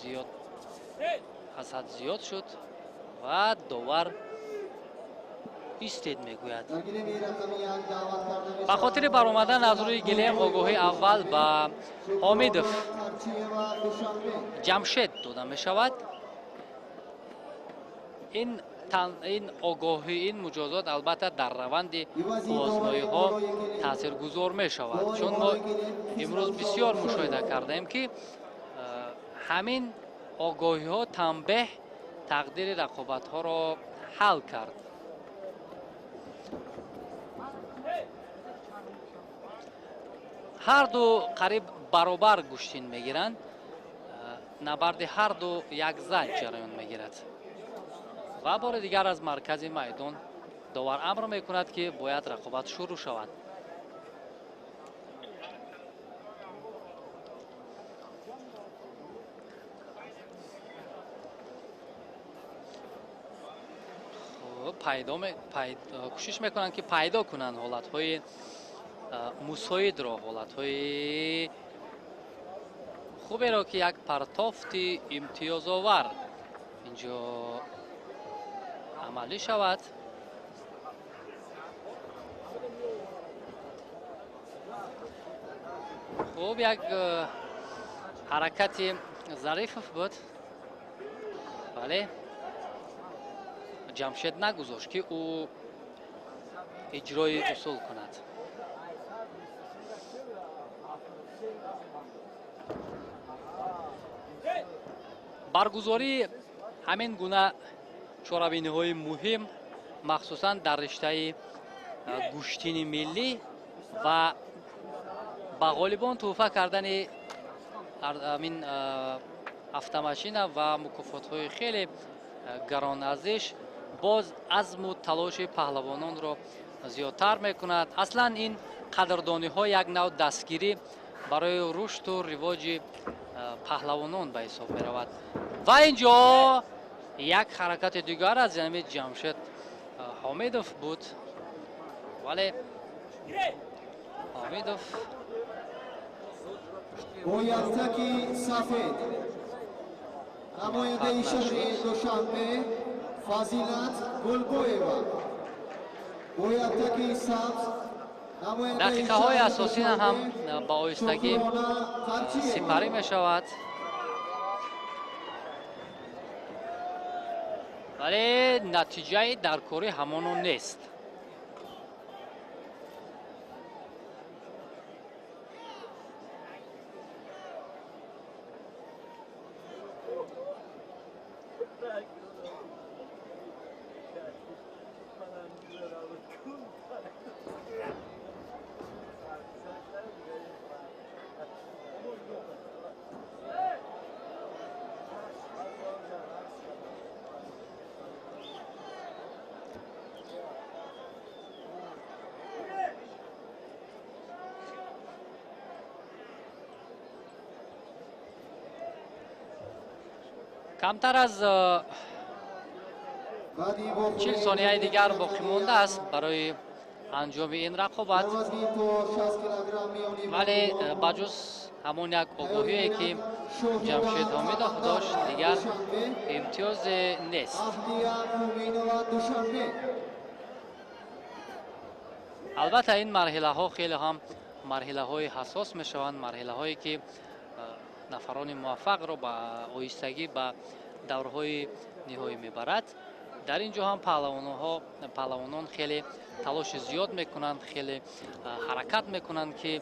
зиёд аз ҳад зиёд шуд ва довар истед мегӯяд. Ба хотири баромадан аз рӯи гилем огоҳии аввал ба Ҳомидов Ҷамшед дода мешавад. Ин огоҳӣ, ин муҷозот албатта дар раванди озмоиҳо таъсиргузор мешавад, чун мо имрӯз бисёр мушоҳида кардаем, ки ҳамин огоҳиҳо, танбеҳ тақдири рақобатҳоро ҳал кард. Ҳарду қариб баробар гӯштин мегиранд, набарди ҳарду як зал ҷараён мегирад ва бори дигар аз маркази майдон довар амр мекунад, ки бояд рақобат шурӯъ шавад. Кӯшиш мекунанд, ки пайдо кунанд ҳолатҳои мусоидро, ҳолатҳои хуберо, ки як партофти имтиёзовар инҷо амалӣ шавад. Хуб, як ҳаракати Зарифов буд, вале Ҷамшед нагузошт, ки ӯ иҷрои усул кунад. Баргузории ҳамин гуна чорабиниҳои муҳим, махсусан дар риштаи гӯштини миллӣ ва ба ғолибон тӯҳфа кардани ҳамин автомашина ва мукофотҳои хеле гаронарзиш, боз азму талоши паҳлавононро зиёдтар мекунад. Аслан ин қадрдониҳо як нав дастгирӣ барои рушду ривоҷи паҳлавонон ба ҳисоб меравад. Ва ин ҷо як ҳаракати дигар аз ҷаноби Ҷамшед Ҳомидов буд, вале Ҳомидов бо яктаки сафед намояндаи шаҳри Душанбе Фазилат Гулбоева, бо яктаки сабз дақиқаҳои асосӣ ҳам ба оҳистагӣ сипарӣ мешавад, вале натиҷаи даркорӣ ҳамоно нест. Камтар аз 40 сонияи дигар боқӣ мондааст барои анҷоми ин рақобат, вале ба ҷуз ҳамон як огоҳие, ки Ҷамшед Ҳомидов дошт, дигар имтиёзе нест. Албатта, ин марҳилаҳо хеле ҳам марҳилаҳои ҳассос мешаванд, марҳилаҳое ки нафарони муваффақро ба оҳистагӣ ба даврҳои ниҳоӣ мебарад. Дар ин ҷо ҳам паҳлавонон хеле талоши зиёд мекунанд, хеле ҳаракат мекунанд, ки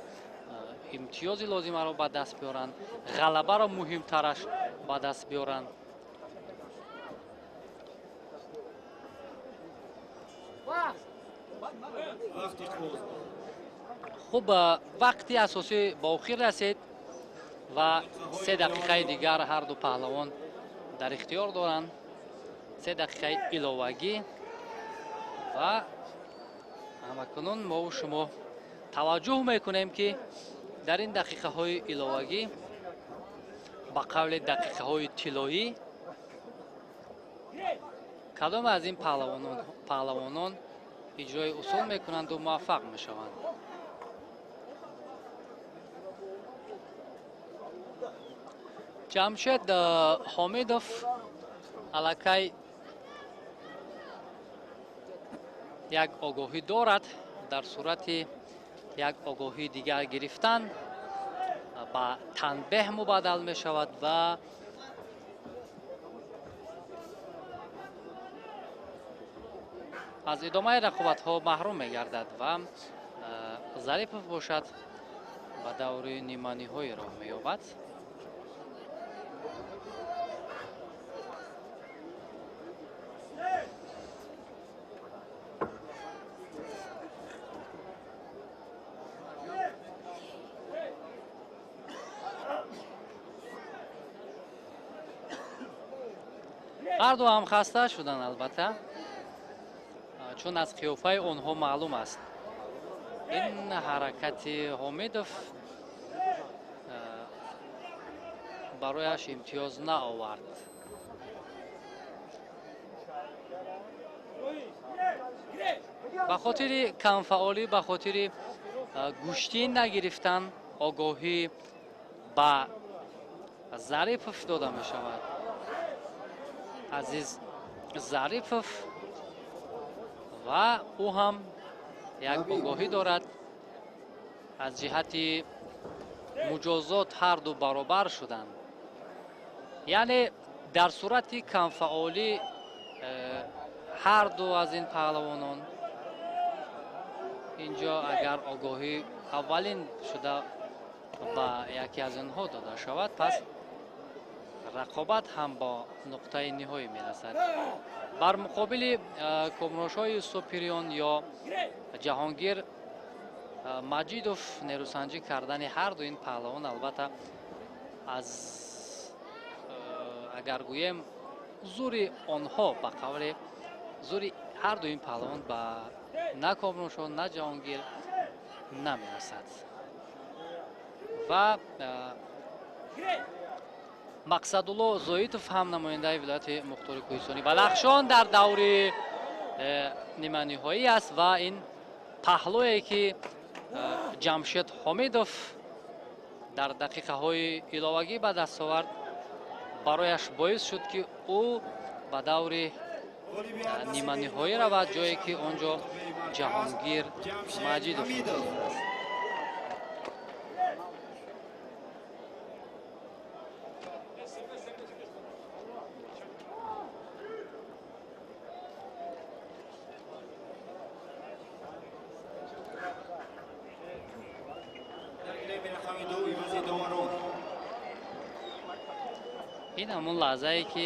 имтиёзи лозимаро ба даст биёранд, ғалабаро муҳимтараш ба даст биёранд. Хуб, вақти асосӣ ба охир расид ва 3 дақиқаи дигар ҳар ду паҳлавон дар ихтиёр доранд. 3 дақиқаи иловагӣ ва ҳамакунун мову шумо таваҷҷӯҳ мекунем, ки дар ин дақиқаҳои иловагӣ, ба қавли дақиқаҳои тиллоӣ, кадоме аз ин паҳлавонон иҷрои усул мекунанду муваффақ мешаванд. Ҷамшед Ҳомидов аллакай як огоҳӣ дорад. Дар сурати як огоҳии дигар гирифтан ба танбеҳ мубаддал мешавад ва аз идомаи рақобатҳо маҳрум мегардад ва Зарипов бошад ба даври ниманиҳоӣ роҳ меёбад. Ҳарду ҳам хаста шуданд, албатта, чун аз қиёфаи онҳо маълум аст. Ин ҳаракати Ҳомидов барояш имтиёз наовард. Ба хотири камфаъолӣ, ба хотири гӯштӣ нагирифтан огоҳӣ ба Зарипов дода мешавад. Азиз Зарипов ва ӯ ҳам як огоҳӣ дорад. Аз ҷиҳати муҷозот ҳарду баробар шуданд. Яъне дар сурати камфаъолӣ ҳар ду аз ин паҳлавонон инҷо агар огоҳӣ аввалин шуда ба яке аз онҳо дода шавад, пас рақобат ҳам бо нуқтаи ниҳоӣ мерасад. Бар муқобили Комроншоҳи Устопириён ё Ҷаҳонгир Маҷидов нерӯсанҷӣ кардани ҳар ду ин паҳлавон албатта аз агар гӯем зури онҳо ба қавли зури ҳар ду ин паҳлавон ба на Комроншоҳ на Ҷаҳонгир намерасад. Ва Мақсадулло Зоитов ҳам намояндаи вилояти Мухтори Кӯҳистони Бадахшон дар даври ниманиҳоӣ аст ва ин паҳлӯе ки Ҷамшед Ҳомидов дар дақиқаҳои иловагӣ ба даст овард барояш боис шуд ки ӯ ба даври ниманиҳоӣ равад, ҷое ки он ҷо Ҷаҳонгир Маҷидов аст. Ин ҳамон лаҳзае ки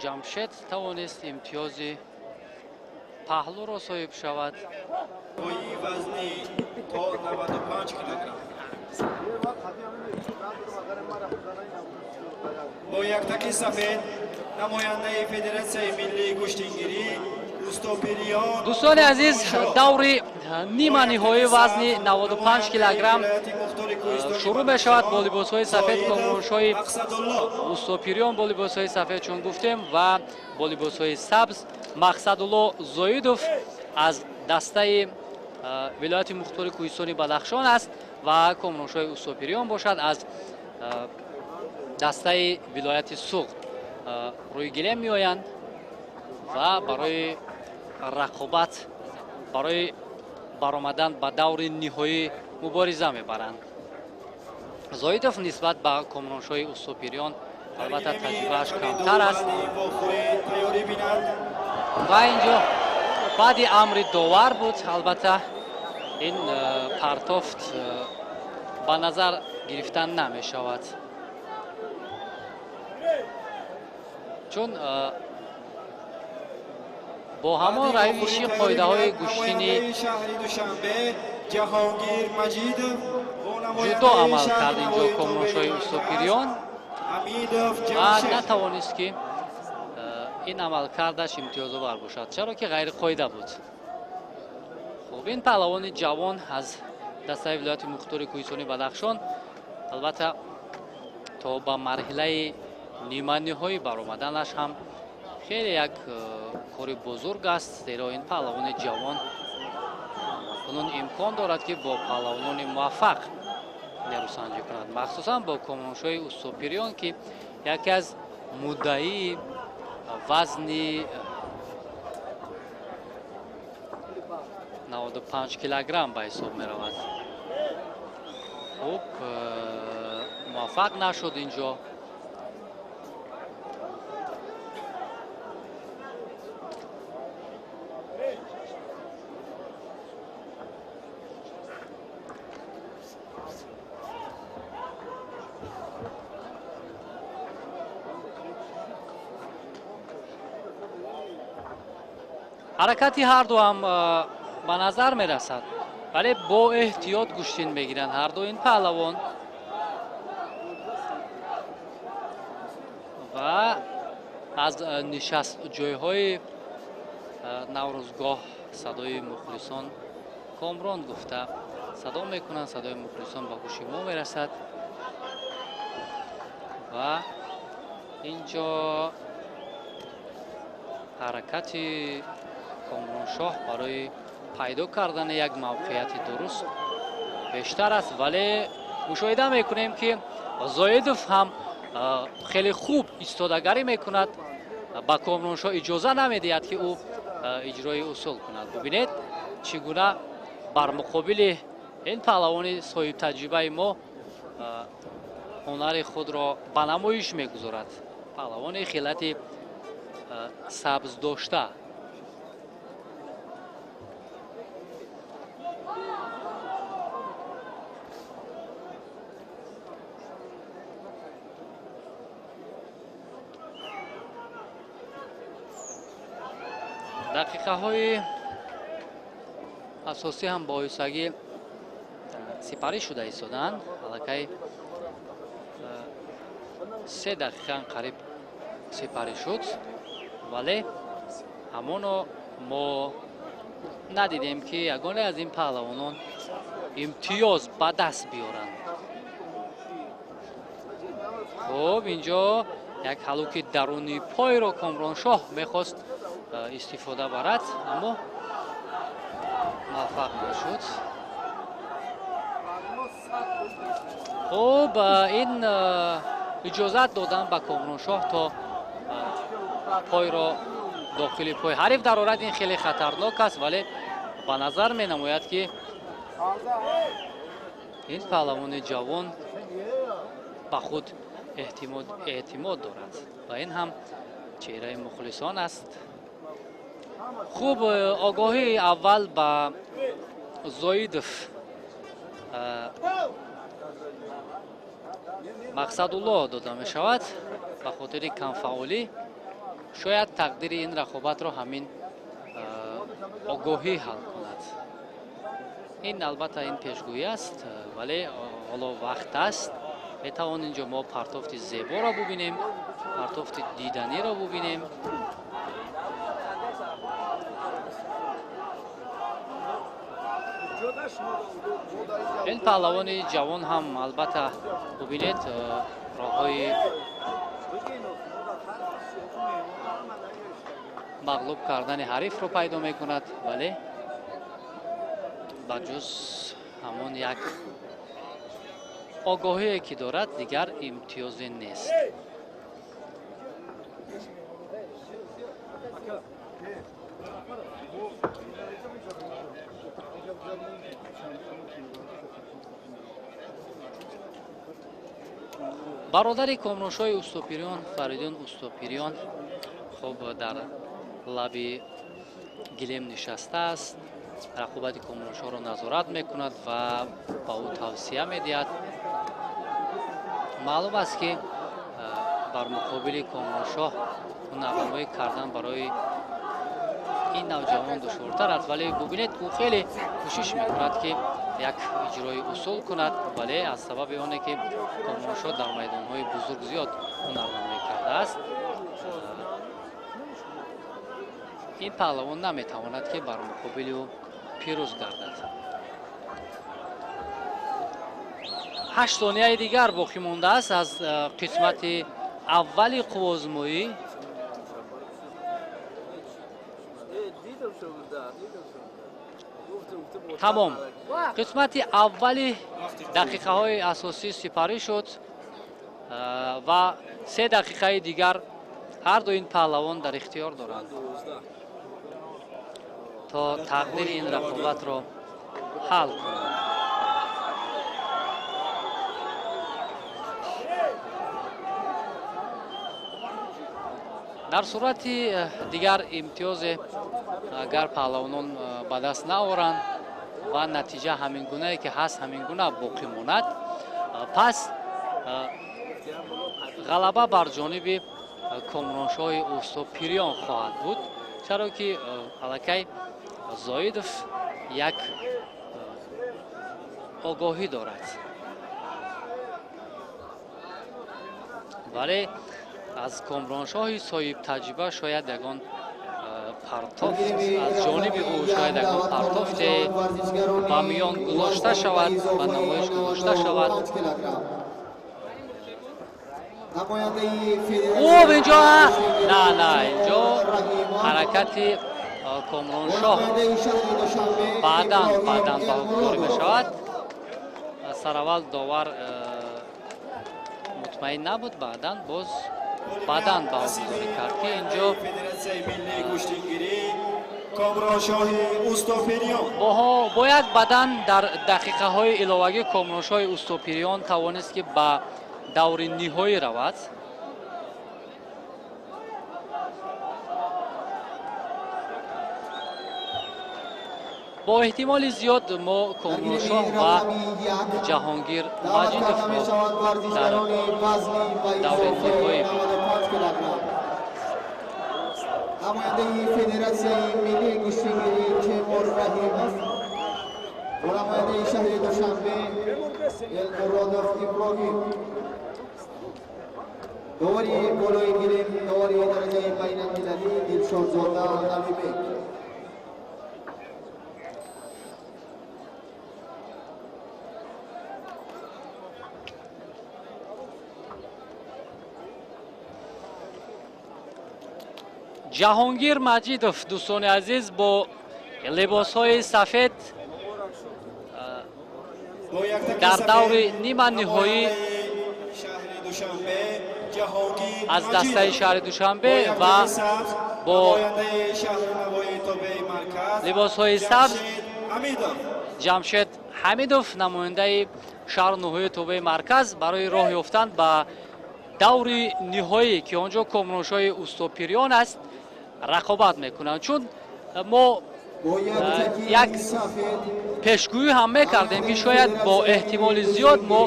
Ҷамшед тавонист имтиёзи паҳлӯро соҳиб шавад. Вазни то 95 килограмм. Бо яктаки сафед намояндаи Федератсияи миллии гӯштингирӣ Устопириён. Дӯстони азиз, даври ниманиҳоии вазни 95 килограмм шурӯъ мешавад бо либосҳои сафед Комроншоҳи Устопириён бо либосҳои сафед чун гуфтем ва бо либосҳои сабз Мақсадулло Зоидов аз дастаи вилояти Мухтори Кӯҳистони Бадахшон аст ва Комроншоҳи Устопириён бошад аз дастаи вилояти Суғд рӯи гилем меоянд ва барои рақобат, барои баромадан ба даври ниҳоӣ мубориза мебаранд. Зоидов нисбат ба Комроншоҳи Устопириён албатта таҷрибааш камтар аст ва инҷо баъди амри довар буд. Албатта ин партофт ба назар гирифтан намешавад, чун бо ҳамон равиши қоидаҳои гӯштини ҷудо амал кард инҷо Комроншоҳи Устопириён ва натавонист ки ин амалкардаш имтиёзовар бошад, чаро ки ғайриқоида буд. Хуб, ин паҳлавони ҷавон аз дастаи вилояти Мухтори Кӯҳистони Бадахшон албатта то ба марҳилаи ниманиҳоӣ баромаданаш ҳам хеле як кори бузург аст, зеро ин паҳлавони ҷавон кунун имкон дорад ки бо паҳлавонони муваффақ нерӯсанҷӣ кунад, махсусан бо Комроншоҳи Устопириён ки яке аз муддаии вазни 95 килограмм ба ҳисоб меравад. Хуб, муваффақ нашуд инҷо. Ҳаракати ҳарду ҳам ба назар мерасад, вале бо эҳтиёт гӯштин мегиранд ҳарду ин паҳлавон ва аз нишастҷойҳои Наврӯзгоҳ садои мухлисон Комрон гуфта садо мекунанд. Садои мухлисон ба гӯши мо мерасад ва инҷо ҳаракати Комроншоҳ барои пайдо кардани як мавқеияти дуруст бештар аст, вале мушоҳида мекунем ки Зоидов ҳам хеле хуб истодагарӣ мекунад, ба Комроншоҳ иҷоза намедиҳад ки ӯ иҷрои усул кунад. Бубинед чӣ гуна бар муқобили ин паҳлавони соҳибтаҷрибаи мо ҳунари худро ба намоиш мегузорад. Паҳлавони хилати сабз дошта. Дақиқаҳои асосӣ ҳам бо оҳистагӣ сипарӣ шуда истодаанд. Аллакай 3 дақиқа қариб сипарӣ шуд, вале ҳамоно мо надидем, ки ягоне аз ин паҳлавонон имтиёз ба даст биёранд. Хуб, инҷо як ҳалуки даруни пойро Комроншоҳ мехост истифода барад, аммо муваффақ нашуд. Хуб, ин иҷозат додан ба Комроншоҳ то пойро дохили пой ҳариф дарорад, ин хеле хатарнок аст, вале ба назар менамояд, ки ин паҳлавони ҷавон ба худ эътимод дорад ва ин ҳам чеҳраи мухлисон аст. Хуб, огоҳии аввал ба Зоидов Мақсадулло дода мешавад ба хотири камфаъолӣ. Шояд тақдири ин рақобатро ҳамин огоҳӣ ҳал кунад. Ин албатта ин пешгӯӣ аст, вале ҳоло вақт аст. Метавон инҷо мо партофти зеборо бубинем, партофти диданиро бубинем. Ин паҳлавони ҷавон ҳам албатта бубинед роҳҳои мағлуб кардани ҳарифро пайдо мекунад, вале ба ҷуз ҳамон як огоҳие ки дорад, дигар имтиёзе нест. Бародари Комроншоҳи Устопириён Фаридун Устопириён хуб дар лаби гилем нишастааст, рақобати Комроншоҳро назорат мекунад ва ба ӯ тавсия медиҳад. Маълум аст, ки бар муқобили Комроншоҳ ҳунарнамоӣ кардан барои ин навҷавон душвортар аст, вале бубинед, ӯ хеле кӯшиш мекунад, ки як иҷрои усул кунад, вале аз сабаби оне ки Комроншоҳ дар майдонҳои бузург зиёд ҳунарнамоӣ кардааст, ин паҳлавон наметавонад, ки бар муқобили ӯ пирӯз гардад. 8 сонияи дигар боқӣ мондааст аз қисмати аввали қуввозмоӣ. Тамом. Қисмати аввали дақиқаҳои асосӣ сипарӣ шуд ва 3 дақиқаи дигар ҳар ду ин паҳлавон дар ихтиёр доранд то тақдири ин рақобатро ҳал кунанд. Дар сурати дигар имтиёзе агар паҳлавонон ба даст наоранд ва натиҷа ҳамин гунае ки ҳаст ҳамин гуна боқӣ монад, пас ғалаба бар ҷониби Комроншоҳи Устопириён хоҳад буд, чаро ки аллакай Зоидов як огоҳӣ дорад, вале аз Комроншоҳи соҳибтаҷриба шояд ягон партофт аз ҷониби ӯ шояд ягон партофте ба миён гузошта шавад, ба намоиш гузошта шавад. Хуб, инҷо на инҷо ҳаракати Комроншоҳ баъдан баҳогузорӣ мешавад. Сараввал довар мутмаин набуд, баъдан боз баъдан баҳогузорӣ кард, ки инҷо бо як бадан дар дақиқаҳои иловагӣ Комроншоҳи Устопириён тавонист, ки ба даври ниҳоӣ равад. Бо эҳтимоли зиёд мо Комроншоҳ ва Ҷаҳонгир Маҷидовро дар даври ниҳоӣ бинем. Намояндаи Федератсияи миллии гӯштингирӣ Темур Раҳимов ва намояндаи шаҳри Душанбе Элмуродов Иброҳим. Довари болои гилем, довари дараҷаи байналмилалӣ Дилшодзода Алибек. Ҷаҳонгир Маҷидов, дӯстони азиз, бо либосҳои сафед дар даври ниманиҳоӣ аз дастаи шаҳри Душанбе ва бо либосҳои сабз Ҷамшед Ҳамидов, намояндаи шаҳру ноҳияи тобеи марказ, барои роҳ ёфтан ба даври ниҳоӣ, ки он ҷо Комроншоҳи Устопириён аст, рақобат мекунанд. Чун мо як пешгӯӣ ҳам мекардем, ки шояд бо эҳтимоли зиёд мо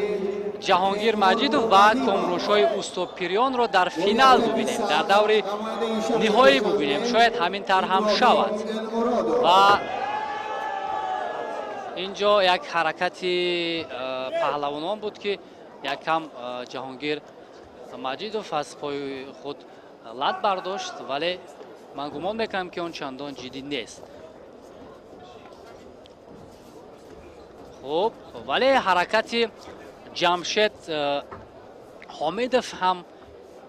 Ҷаҳонгир Маҷидов ва Комроншоҳи Устопириёнро дар финал бубинем, дар даври ниҳоӣ бубинем. Шояд ҳамин тавр ҳам шавад. Ва ин ҷо як ҳаракати паҳлавонон буд, ки яккам Ҷаҳонгир Маҷидов аз пои худ лат бардошт, вале ман гумон мекунам, ки он чандон ҷиддӣ нест. Хуб, вале ҳаракати Ҷамшед Ҳомидов ҳам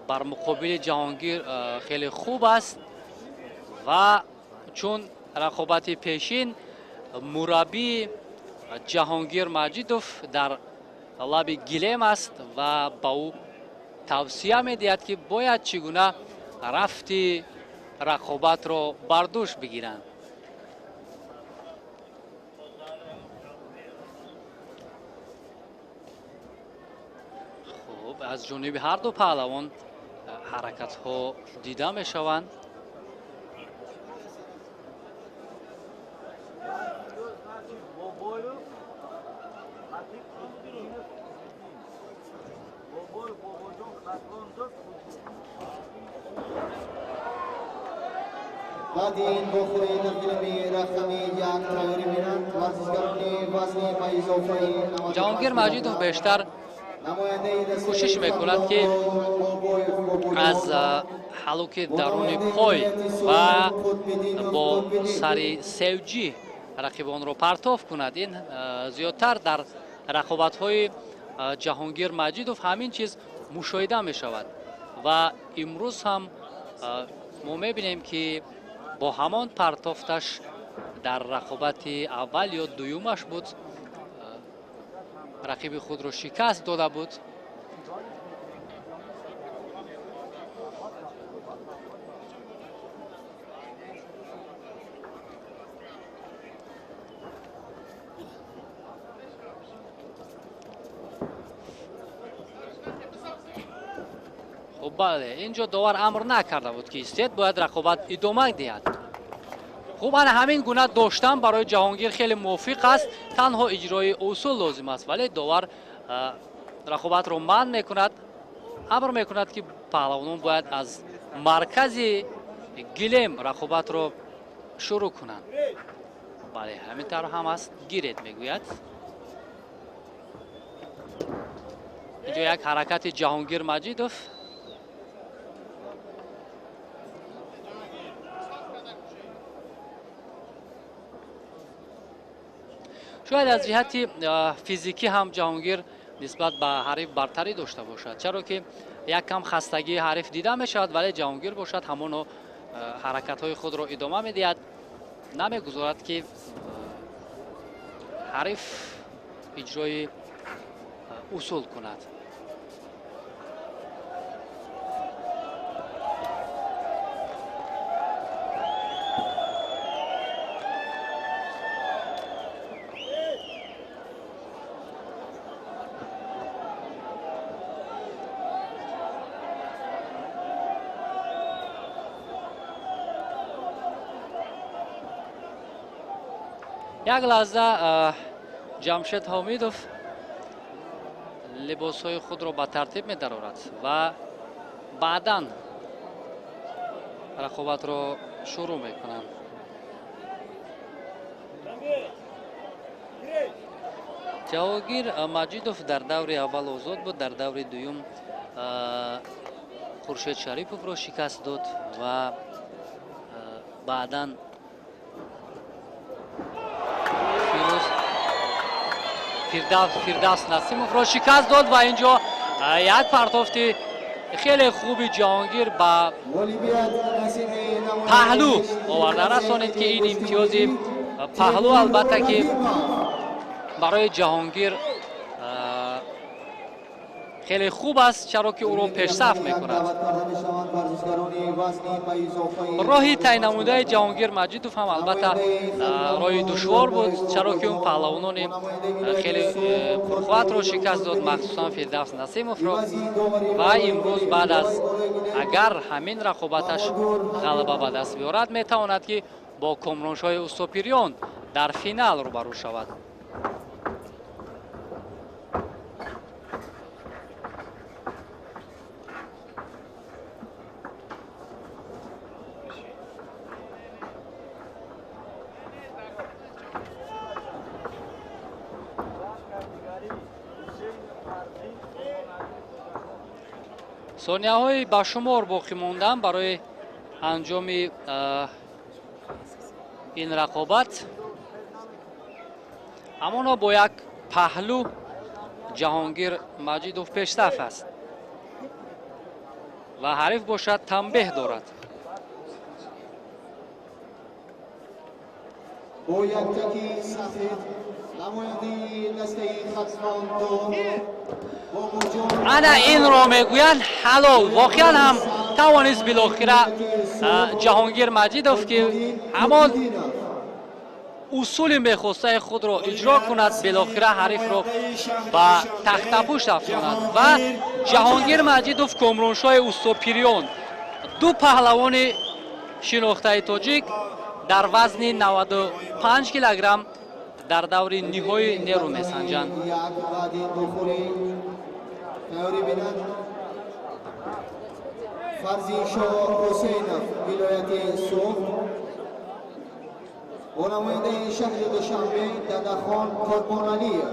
бар муқобили Ҷаҳонгир хеле хуб аст ва чун рақобати пешин мураббии Ҷаҳонгир Маҷидов дар лаби гилем аст ва ба ӯ тавсия медиҳад, ки бояд чӣ гуна рафти рақобатро бар дӯш бигиранд. Хуб, аз ҷониби ҳар ду паҳлавон ҳаракатҳо дида мешаванд. Баъди ин вохӯрии дар гилеми рақами як тайёрӣ меранд варзишгарони вазни ба изофаи Ҷаҳонгир Маҷидов бештар кӯшиш мекунад, ки аз ҳалуки даруни пой ва бо сари севҷӣ рақибонро партоф кунад. Ин зиёдтар дар рақобатҳои Ҷаҳонгир Маҷидов ҳамин чиз мушоҳида мешавад ва имрӯз ҳам мо мебинем, ки бо ҳамон партофташ дар рақобати аввал ё дуюмаш буд, рақиби худро шикаст дода буд. Хуб, бале, ин ҷо довар амр накарда буд, ки истед, бояд рақобат идома диҳад. Хуб, ана ҳамин гуна доштан барои Ҷаҳонгир хеле мувофиқ аст, танҳо иҷрои усул лозим аст, вале довар рақобатро манъ мекунад, амр мекунад, ки паҳлавонон бояд аз маркази гилем рақобатро шурӯъ кунанд. Бале, ҳамин тавр ҳам аст, гиред мегӯяд. Инҷо як ҳаракати Ҷаҳонгир Маҷидов. Шояд аз ҷиҳати физикӣ ҳам Ҷаҳонгир нисбат ба ҳариф бартарӣ дошта бошад, чаро ки як кам хастагии ҳариф дида мешавад, вале Ҷаҳонгир бошад ҳамоно ҳаракатҳои худро идома медиҳад, намегузорад, ки ҳариф иҷрои усул кунад. Як лаҳза Ҷамшед Ҳомидов либосҳои худро ба тартиб медарорад ва баъдан рақобатро шурӯъ мекунанд. Ҷаҳонгир Маҷидов дар даври аввал озод буд, дар даври дуюм Хуршед Шариповро шикаст дод ва баъдан Фирдавс Насимовро шикаст дод ва инҷо як партофти хеле хуби Ҷаҳонгир ба паҳлӯ оварда расонид, ки ин имтиёзи паҳлӯ албатта ки барои Ҷаҳонгир хеле хуб аст, чаро ки ӯро пешсаф мекунад. Роҳи тай намудаи Ҷаҳонгир Маҷидов ҳам албатта роҳи душвор буд, чаро ки он паҳлавонони хеле пурқувватро шикаст дод, махсусан Фирдавс Насимовро. Ва имрӯз баъд аз агар ҳамин рақобаташ ғалаба ба даст биёрад, метавонад ки бо Комроншоҳи Устопириён дар финал рӯбарӯ шавад. Сонияҳои ба шумор боқӣ мондан барои анҷоми ин рақобат. Ҳамоно бо як паҳлӯ Ҷаҳонгир Маҷидов пешсаф аст ва ҳариф бошад танбеҳ дорад. Бо як таки сафед намояндаи дастаи Хатлон ду ана инро мегӯянд ҳалол. Воқеан ҳам тавонист билохира Ҷаҳонгир Маҷидов ки ҳамон усули мехостаи худро иҷро кунад, билохира ҳарифро ба тахтапӯш афтонад ва Ҷаҳонгир Маҷидов, Комроншоҳи Устопириён, ду паҳлавони шинохтаи тоҷик дар вазни 95 килограмм дар даври ниҳоӣ нерӯ месанҷанд. Фарзиншоҳ Ҳусейнов, вилояти Суғд, бо намояндаи шаҳри Душанбе Дадахон Қурбоналиев.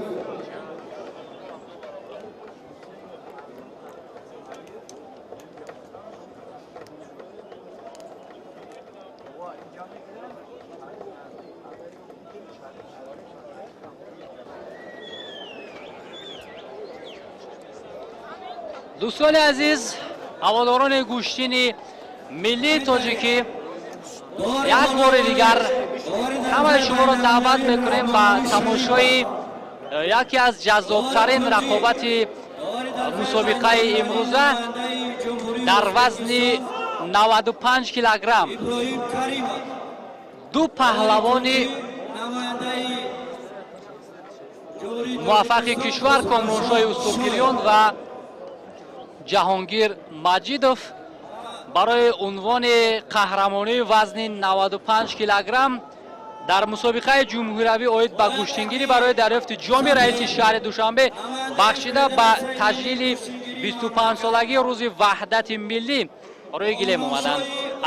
Дӯстони азиз, ҳаводорони гӯштини миллии тоҷикӣ, як бори дигар ҳамаи шуморо даъват мекунем ба тамошои яке аз ҷаззобтарин рақобати мусобиқаи имрӯза дар вазни 95 килограмм. Ду паҳлавони муваффақи кишвар, Комроншоҳи Устопириён ва Ҷаҳонгир Маҷидов, барои унвони қаҳрамонии вазни 95 килограмм дар мусобиқаи ҷумҳуриявӣ оид ба гӯштингирӣ барои дарёфти ҷоми раиси шаҳри Душанбе бахшида ба таҷлили 25-солагии рӯзи ваҳдати миллӣ рӯи гилем омаданд.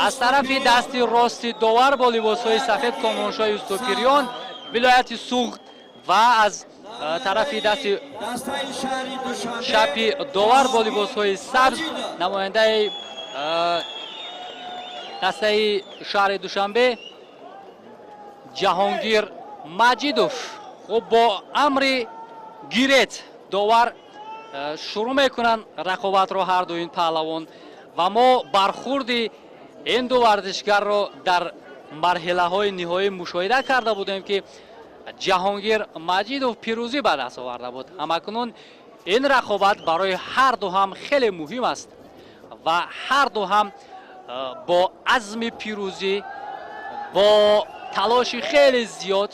Аз тарафи дасти рости довар бо либосҳои сафед Комроншоҳи Устопириён, вилояти Суғд, ва аз тарафи дасти чапи довар бо либосҳои сабз намояндаи дастаи шаҳри Душанбе Ҷаҳонгир Маҷидов. Хуб, бо амри гирет довар шурӯъ мекунанд рақобатро ҳарду ин паҳлавон ва мо бархурди ин ду варзишгарро дар марҳилаҳои ниҳоӣ мушоҳида карда будем, ки Ҷаҳонгир Маҷидов пирӯзӣ ба даст оварда буд. Ҳамакунун ин рақобат барои ҳарду ҳам хеле муҳим аст ва ҳарду ҳам бо азми пирӯзӣ, бо талоши хеле зиёд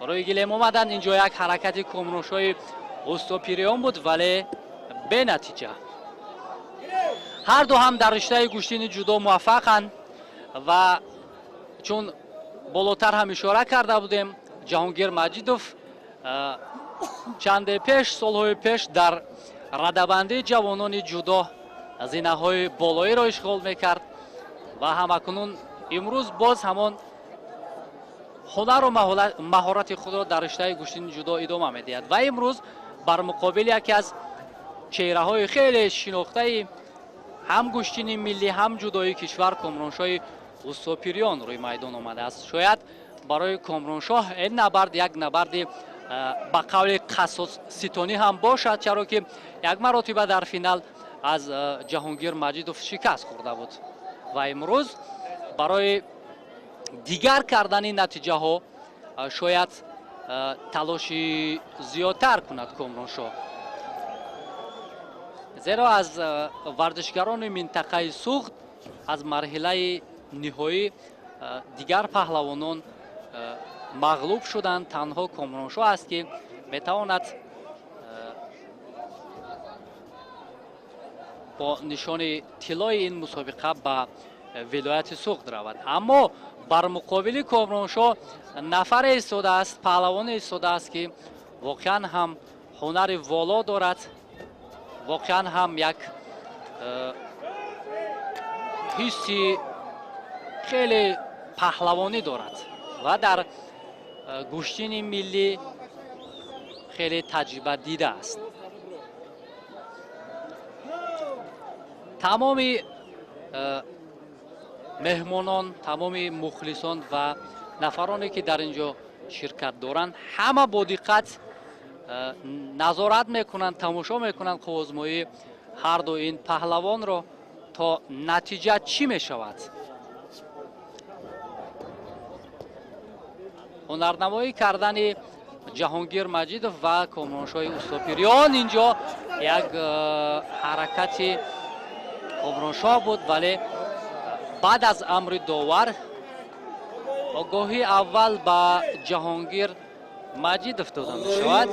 рӯи гилем омаданд. Инҷо як ҳаракати Комроншоҳи Устопириён буд, вале бенатиҷа. Ҳарду ҳам дар риштаи гӯштини ҷудо муваффақанд ва чун болотар ҳам ишора карда будем, Ҷаҳонгир Маҷидов чанде пеш, солҳои пеш дар радабандии ҷавонони ҷудо зинаҳои болоиро ишғол мекард ва ҳамакунун имрӯз боз ҳамон ҳунару маҳорати худро дар риштаи гӯштини ҷудо идома медиҳад ва имрӯз бар муқобили яке аз чеҳраҳои хеле шинохтаи ҳам гӯштини миллӣ, ҳам ҷудои кишвар Комроншоҳи Устопириён рӯи майдон омадааст. Шояд барои Комроншоҳ ин набард як набарди ба қавли қассоситонӣ ҳам бошад, чаро ки як маротиба дар финал аз Ҷаҳонгир Маҷидов шикаст хӯрда буд ва имрӯз барои дигар кардани натиҷаҳо шояд талоши зиёдтар кунад Комроншоҳ, зеро аз варзишгарони минтақаи Суғд аз марҳилаи ниҳоӣ дигар паҳлавонон мағлуб шуданд. Танҳо Комроншоҳ аст ки метавонад бо нишони тиллои ин мусобиқа ба вилояти Суғд равад. Аммо бар муқобили Комроншоҳ нафаре истодааст, паҳлавоне истодааст ки воқеан ҳам ҳунари воло дорад, воқеан ҳам як ҳисси хеле паҳлавонӣ дорад ва дар гӯштини миллӣ хеле таҷриба дидааст. Тамоми меҳмонон, тамоми мухлисон ва нафароне ки дар ин ҷо ширкат доранд, ҳама бо диққат назорат мекунанд, тамошо мекунанд қувваозмоии ҳарду ин паҳлавонро то натиҷа чӣ мешавад. Ҳунарнамоӣ кардани Ҷаҳонгир Маҷидов ва Комроншоҳи Устопириён инҷо як ҳаракати Комроншоҳ буд, вале баъд аз амри довар огоҳии аввал ба Ҷаҳонгир Маҷидов дода мешавад.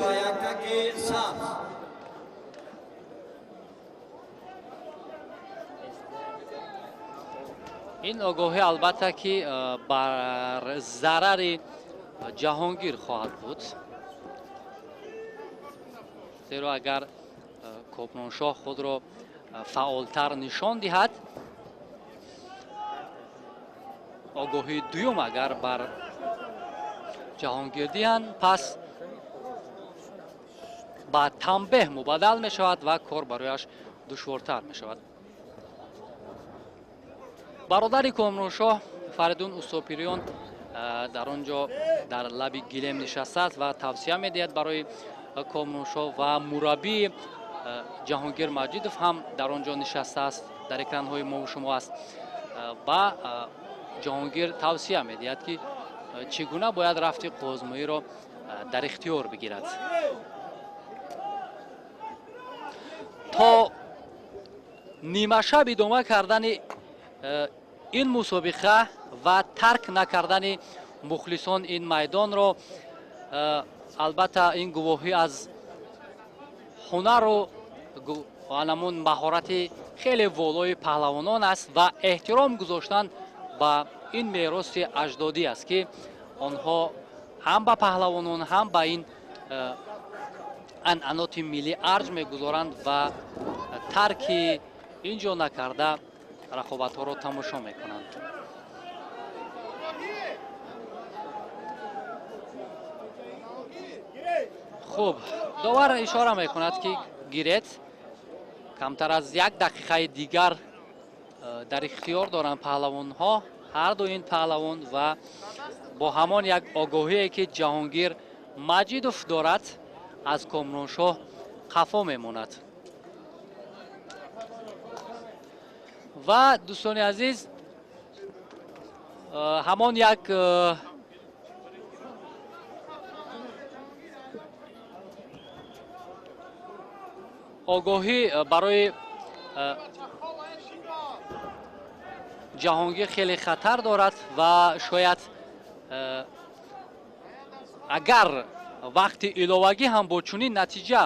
Ин огоҳӣ албатта ки бар зарари Ҷаҳонгир хоҳад буд, зеро агар Комроншоҳ худро фаъолтар нишон диҳад, огоҳии дуюм агар бар Ҷаҳонгир диҳанд, пас ба танбеҳ мубаддал мешавад ва кор барояш душвортар мешавад. Бародари Комроншоҳ Фаридун Устопириён дар он ҷо дар лаби гилем нишастааст ва тавсия медиҳад барои Комроншоҳ ва мураббии Ҷаҳонгир Маҷидов ҳам дар он ҷо нишастааст, дар экранҳои мо шумо аст ва Ҷаҳонгир тавсия медиҳад ки чӣ гуна бояд рафти қувваозмоиро дар ихтиёр бигирад. То нимашаб идома кардани ин мусобиқа ва тарк накардани мухлисон ин майдонро, албатта ин гувоҳӣ аз ҳунару ҳамон маҳорати хеле волои паҳлавонон аст ва эҳтиром гузоштан ба ин мероси аҷдодӣ аст ки онҳо ҳам ба паҳлавонон, ҳам ба ин анъаноти миллӣ арҷ мегузоранд ва тарки ин ҷо накарда рақобатҳоро тамошо мекунанд. Хуб, довар ишора мекунад ки гиред, камтар аз як дақиқаи дигар дар ихтиёр доранд паҳлавонҳо, ҳарду ин паҳлавон, ва бо ҳамон як огоҳие ки Ҷаҳонгир Маҷидов дорад аз Комроншоҳ қафо мемонад. Ва дӯстони азиз, ҳамон як огоҳӣ барои Ҷаҳонгир хеле хатар дорад ва шояд агар вақти иловагӣ ҳам бо чунин натиҷа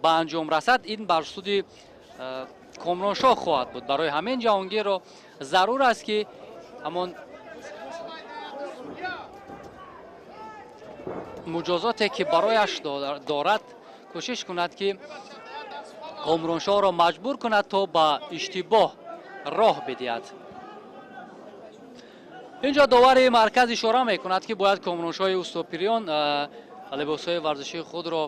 ба анҷом расад, ин бар суди Комроншоҳ хоҳад буд. Барои ҳамин Ҷаҳонгирро зарур аст ки ҳамон муҷозоте ки барояш дорад кӯшиш кунад ки Комроншоҳро маҷбур кунад то ба иштибоҳ роҳ бидиҳад. Инҷо довари марказ ишора мекунад ки бояд Комроншоҳи Устопириён либосҳои варзишии худро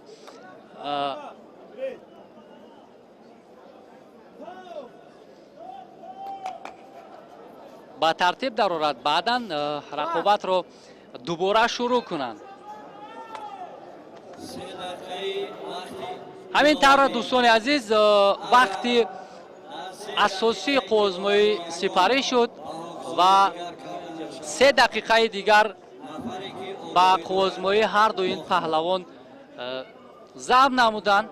ба тартиб дарорад, баъдан рақобатро дубора шурӯъ кунанд. Ҳамин тавр, дӯстони азиз, вақти асосии қувваозмоӣ сипарӣ шуд ва 3 дақиқаи дигар ба қувваозмоии ҳар ду ин паҳлавон заб намуданд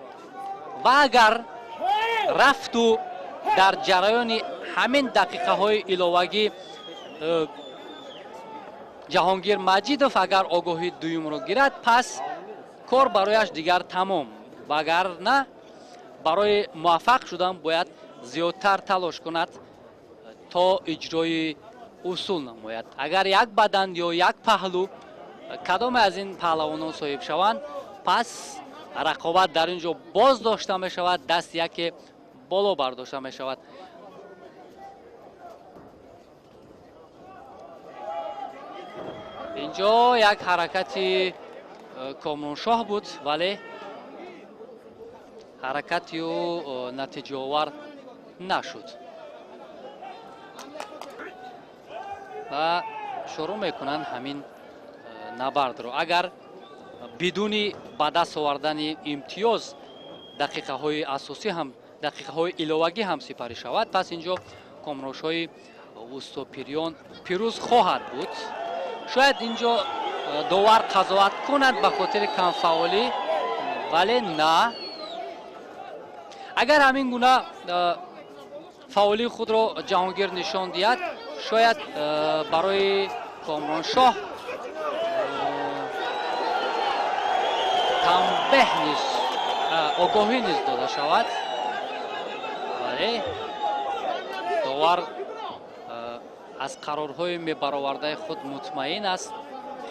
ва агар рафту дар ҷараёни ҳамин дақиқаҳои иловагӣ Ҷаҳонгир Маҷидов агар огоҳии дуюмро гирад, пас кор барояш дигар тамом, ва агар на, барои муваффақ шудан бояд зиёдтар талош кунад то иҷрои усул намояд. Агар як бадан ё як паҳлӯ кадоме аз ин паҳлавонон соҳиб шаванд, пас рақобат дар ин ҷо боз дошта мешавад, даст яке боло бардошта мешавад. Инҷо як ҳаракати Комроншоҳ буд, вале ҳаракати ӯ натиҷаовар нашуд ва шурӯъ мекунанд ҳамин набардро. Агар бидуни ба даст овардани имтиёз дақиқаҳои асосӣ ҳам, дақиқаҳои иловагӣ ҳам сипарӣ шавад, пас инҷо Комроншоҳи Устопириён пирӯз хоҳад буд. Шояд инҷо довар қазоват кунад ба хотири камфаъолӣ, вале на. Агар ҳамин гуна фаъолии худро Ҷаҳонгир нишон диҳад, шояд барои Комроншоҳ танбеҳ низ, огоҳӣ низ дода шавад. Вале довар аз қарорҳои мебаровардаи худ мутмаин аст,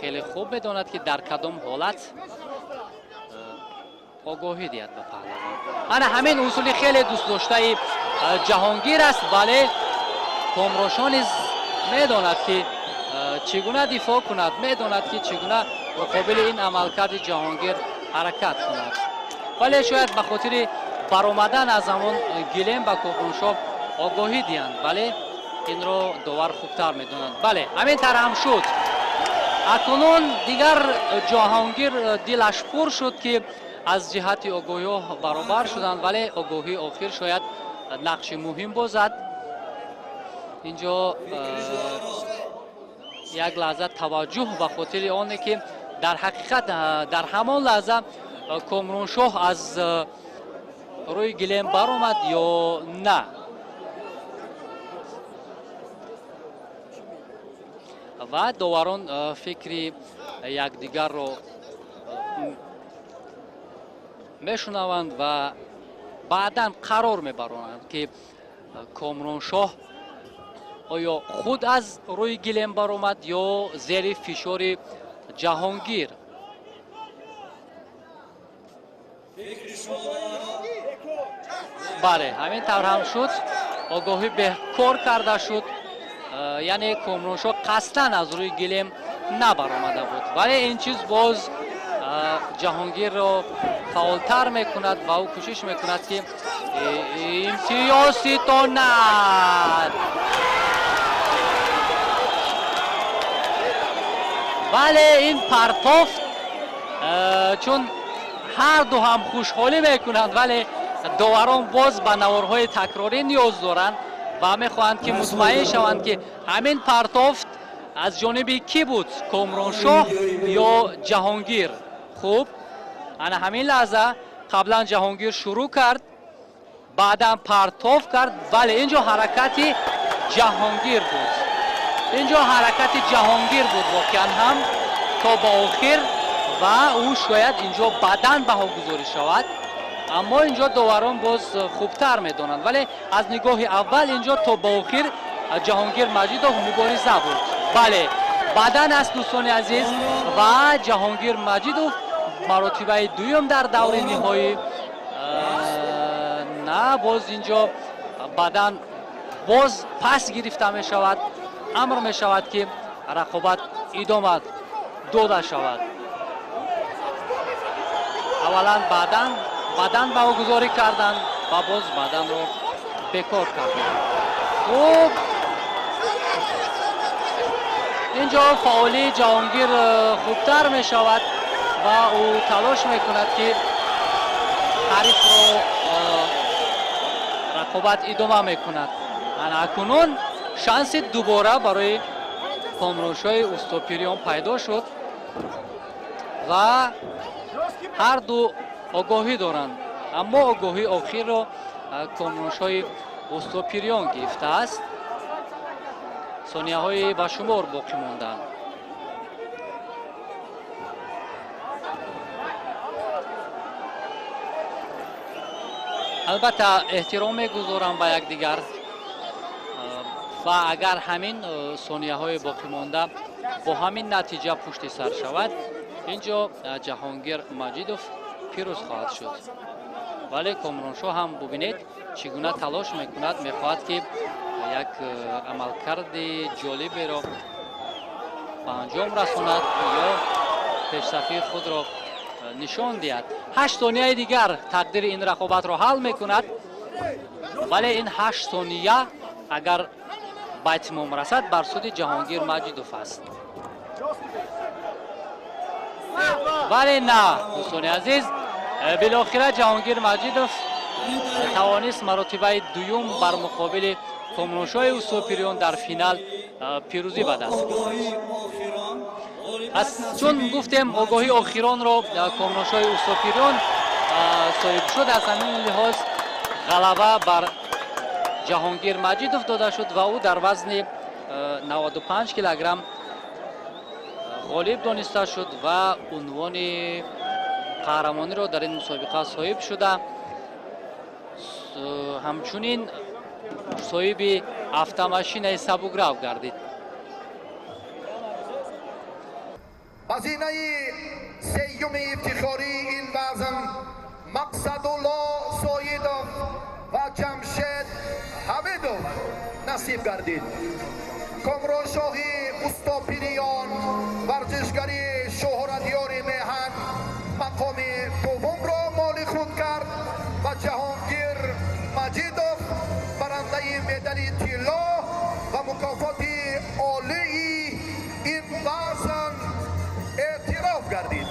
хеле хуб медонад ки дар кадом ҳолат огоҳӣ диҳад ба паҳлавон. Ана ҳамин усули хеле дӯстдоштаи Ҷаҳонгир аст, вале Комроншоҳ низ медонад ки чӣ гуна дифоъ кунад, медонад ки чӣ гуна муқобили ин амалкарди Ҷаҳонгир ҳаракат кунад. Вале шояд ба хотири баромадан аз ҳамон гилем ба Комроншоҳ огоҳӣ диҳанд, вале инро довар хубтар медонанд. Бале, ҳамин тавр ҳам шуд. Акнун дигар Ҷаҳонгир дилаш пур шуд ки аз ҷиҳати огоҳиҳо баробар шуданд, вале огоҳии охир шояд нақши муҳим бозад. Инҷо як лаҳза таваҷҷӯҳ ба хотири оне ки дар ҳақиқат дар ҳамон лаҳза Комроншоҳ аз рӯи гилем баромад ё на. Ва доварон фикри якдигарро мешунаванд ва баъдан қарор мебаронанд ки Комроншоҳ оё худ аз рӯи гилем баромад ё зери фишори Ҷаҳонгир. Бале, ҳамин тавр ҳам шуд. Огоҳӣ беҳкор карда шуд, яъне Комроншоҳ қасдан аз рӯи гилем набаромада буд, вале ин чиз боз Ҷаҳонгирро фаъолтар мекунад ва ӯ кӯшиш мекунад ки имтиёз ситонад. Вале ин партофт, чун ҳар ду ҳам хушҳолӣ мекунанд, вале доварон боз ба наворҳои такрорӣ ниёз доранд ва мехоҳанд ки мутмаин шаванд ки ҳамин партофт аз ҷониби кӣ буд, Комроншоҳ ё Ҷаҳонгир. Хуб, ана ҳамин лаҳза қаблан Ҷаҳонгир шурӯъ кард, баъдан партоф кард, вале инҷо ҳаракати Ҷаҳонгир буд. Инҷо ҳаракати Ҷаҳонгир буд воқеан ҳам то ба охир, ва ӯ шояд инҷо баъдан баҳогузорӣ шавад, аммо инҷо доварон боз хубтар медонанд. Вале аз нигоҳи аввал инҷо то ба охир Ҷаҳонгир Маҷидов мубориза буд. Бале, Бадан аст, дӯстони азиз, ва Ҷаҳонгир Маҷидов маротибаи дуюм дар даври ниҳоӣ. На, боз инҷо бадан боз пас гирифта мешавад, амр мешавад, ки рақобат идома дода шавад. Аввалан бадан баҳогузорӣ карданд ва боз баданро бекор карданд. Хуб, инҷо фаъолии Ҷаҳонгир хубтар мешавад ва ӯ талош мекунад, ки ҳарифро рақобат идома мекунад. Ана акнун шанси дубора барои Комроншоҳи Устопириён пайдо шуд ва ҳар ду огоҳӣ доранд, аммо огоҳии охирро Комроншоҳи Устопириён гирифтааст. Сонияҳои ба шумор боқӣ монданд. Албатта, эҳтиром мегузорам ба якдигар ва агар ҳамин сонияҳои боқимонда бо ҳамин натиҷа пушти сар шавад, инҷо Ҷаҳонгир Маҷидов пирӯз хоҳад шуд. Вале Комроншоҳ ҳам бубинед, чӣ гуна талош мекунад, мехоҳад, ки як амалкарди ҷолиберо ба анҷом расонад ё пешсафии худро нишон диҳад. 8 сонияи дигар тақдири ин рақобатро ҳал мекунад, вале ин 8 сония агар ба итмом расад, бар суди Ҷаҳонгир Маҷидов аст. Вале на, дӯстони азиз, билохира Ҷаҳонгир Маҷидов тавонист маротибаи дуюм бар муқобили Комроншоҳи Устопириён дар финал пирӯзӣ ба даст. Чун гуфтем, огоҳии охиронро Комроншоҳи Устопириён соҳиб шуд, аз ҳамин лиҳоз ғалаба бар Ҷаҳонгир Маҷидов дода шуд ва ӯ дар вазни 95 килограмм ғолиб дониста шуд ва унвони қаҳрамониро дар ин мусобиқа соҳиб шуда, ҳамчунин соҳиби автомашинаи сабукрав гардид. Ба зинаи сеюми ифтихории ин вазн Мақсадулло Соидов ва Ҷамшед Ҳамидов насиб гардид. Комроншоҳи Устопириён, варзишгари шӯҳратёри меҳан, мақоми дуввумро моли худ кард ва Ҷаҳонгир Маҷидов барандаи медали тилло ва мукофоти олии ин вазн эътироф гардид.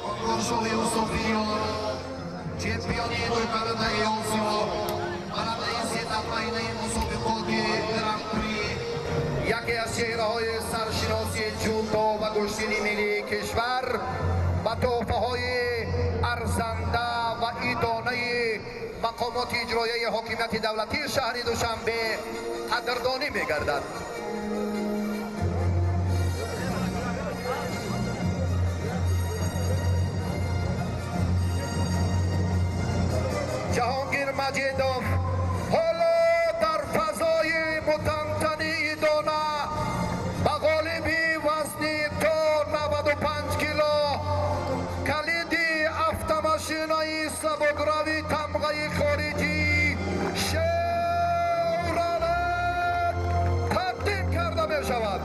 Комроншоҳи Устопириён, чемпиони дукарадаи Осиё, барандаи се тамғаинаи мусобиқоти Гран-при, яке аз чеҳраҳои саршиноси ҷудо ва гӯштини миллии кишвар ба тӯҳфаҳои арзанда ва идонаи мақомоти иҷроияи ҳокимияти давлатии шаҳри Душанбе қадрдонӣ мегардад. Ҷаҳонгир Маҷидов ҳоло дар фазои мутантании дона ба ғолиби вазни то 95 кило калиди автомашинаи сабукрави тамғаи хориҷӣ Шевролет тақдим карда мешавад.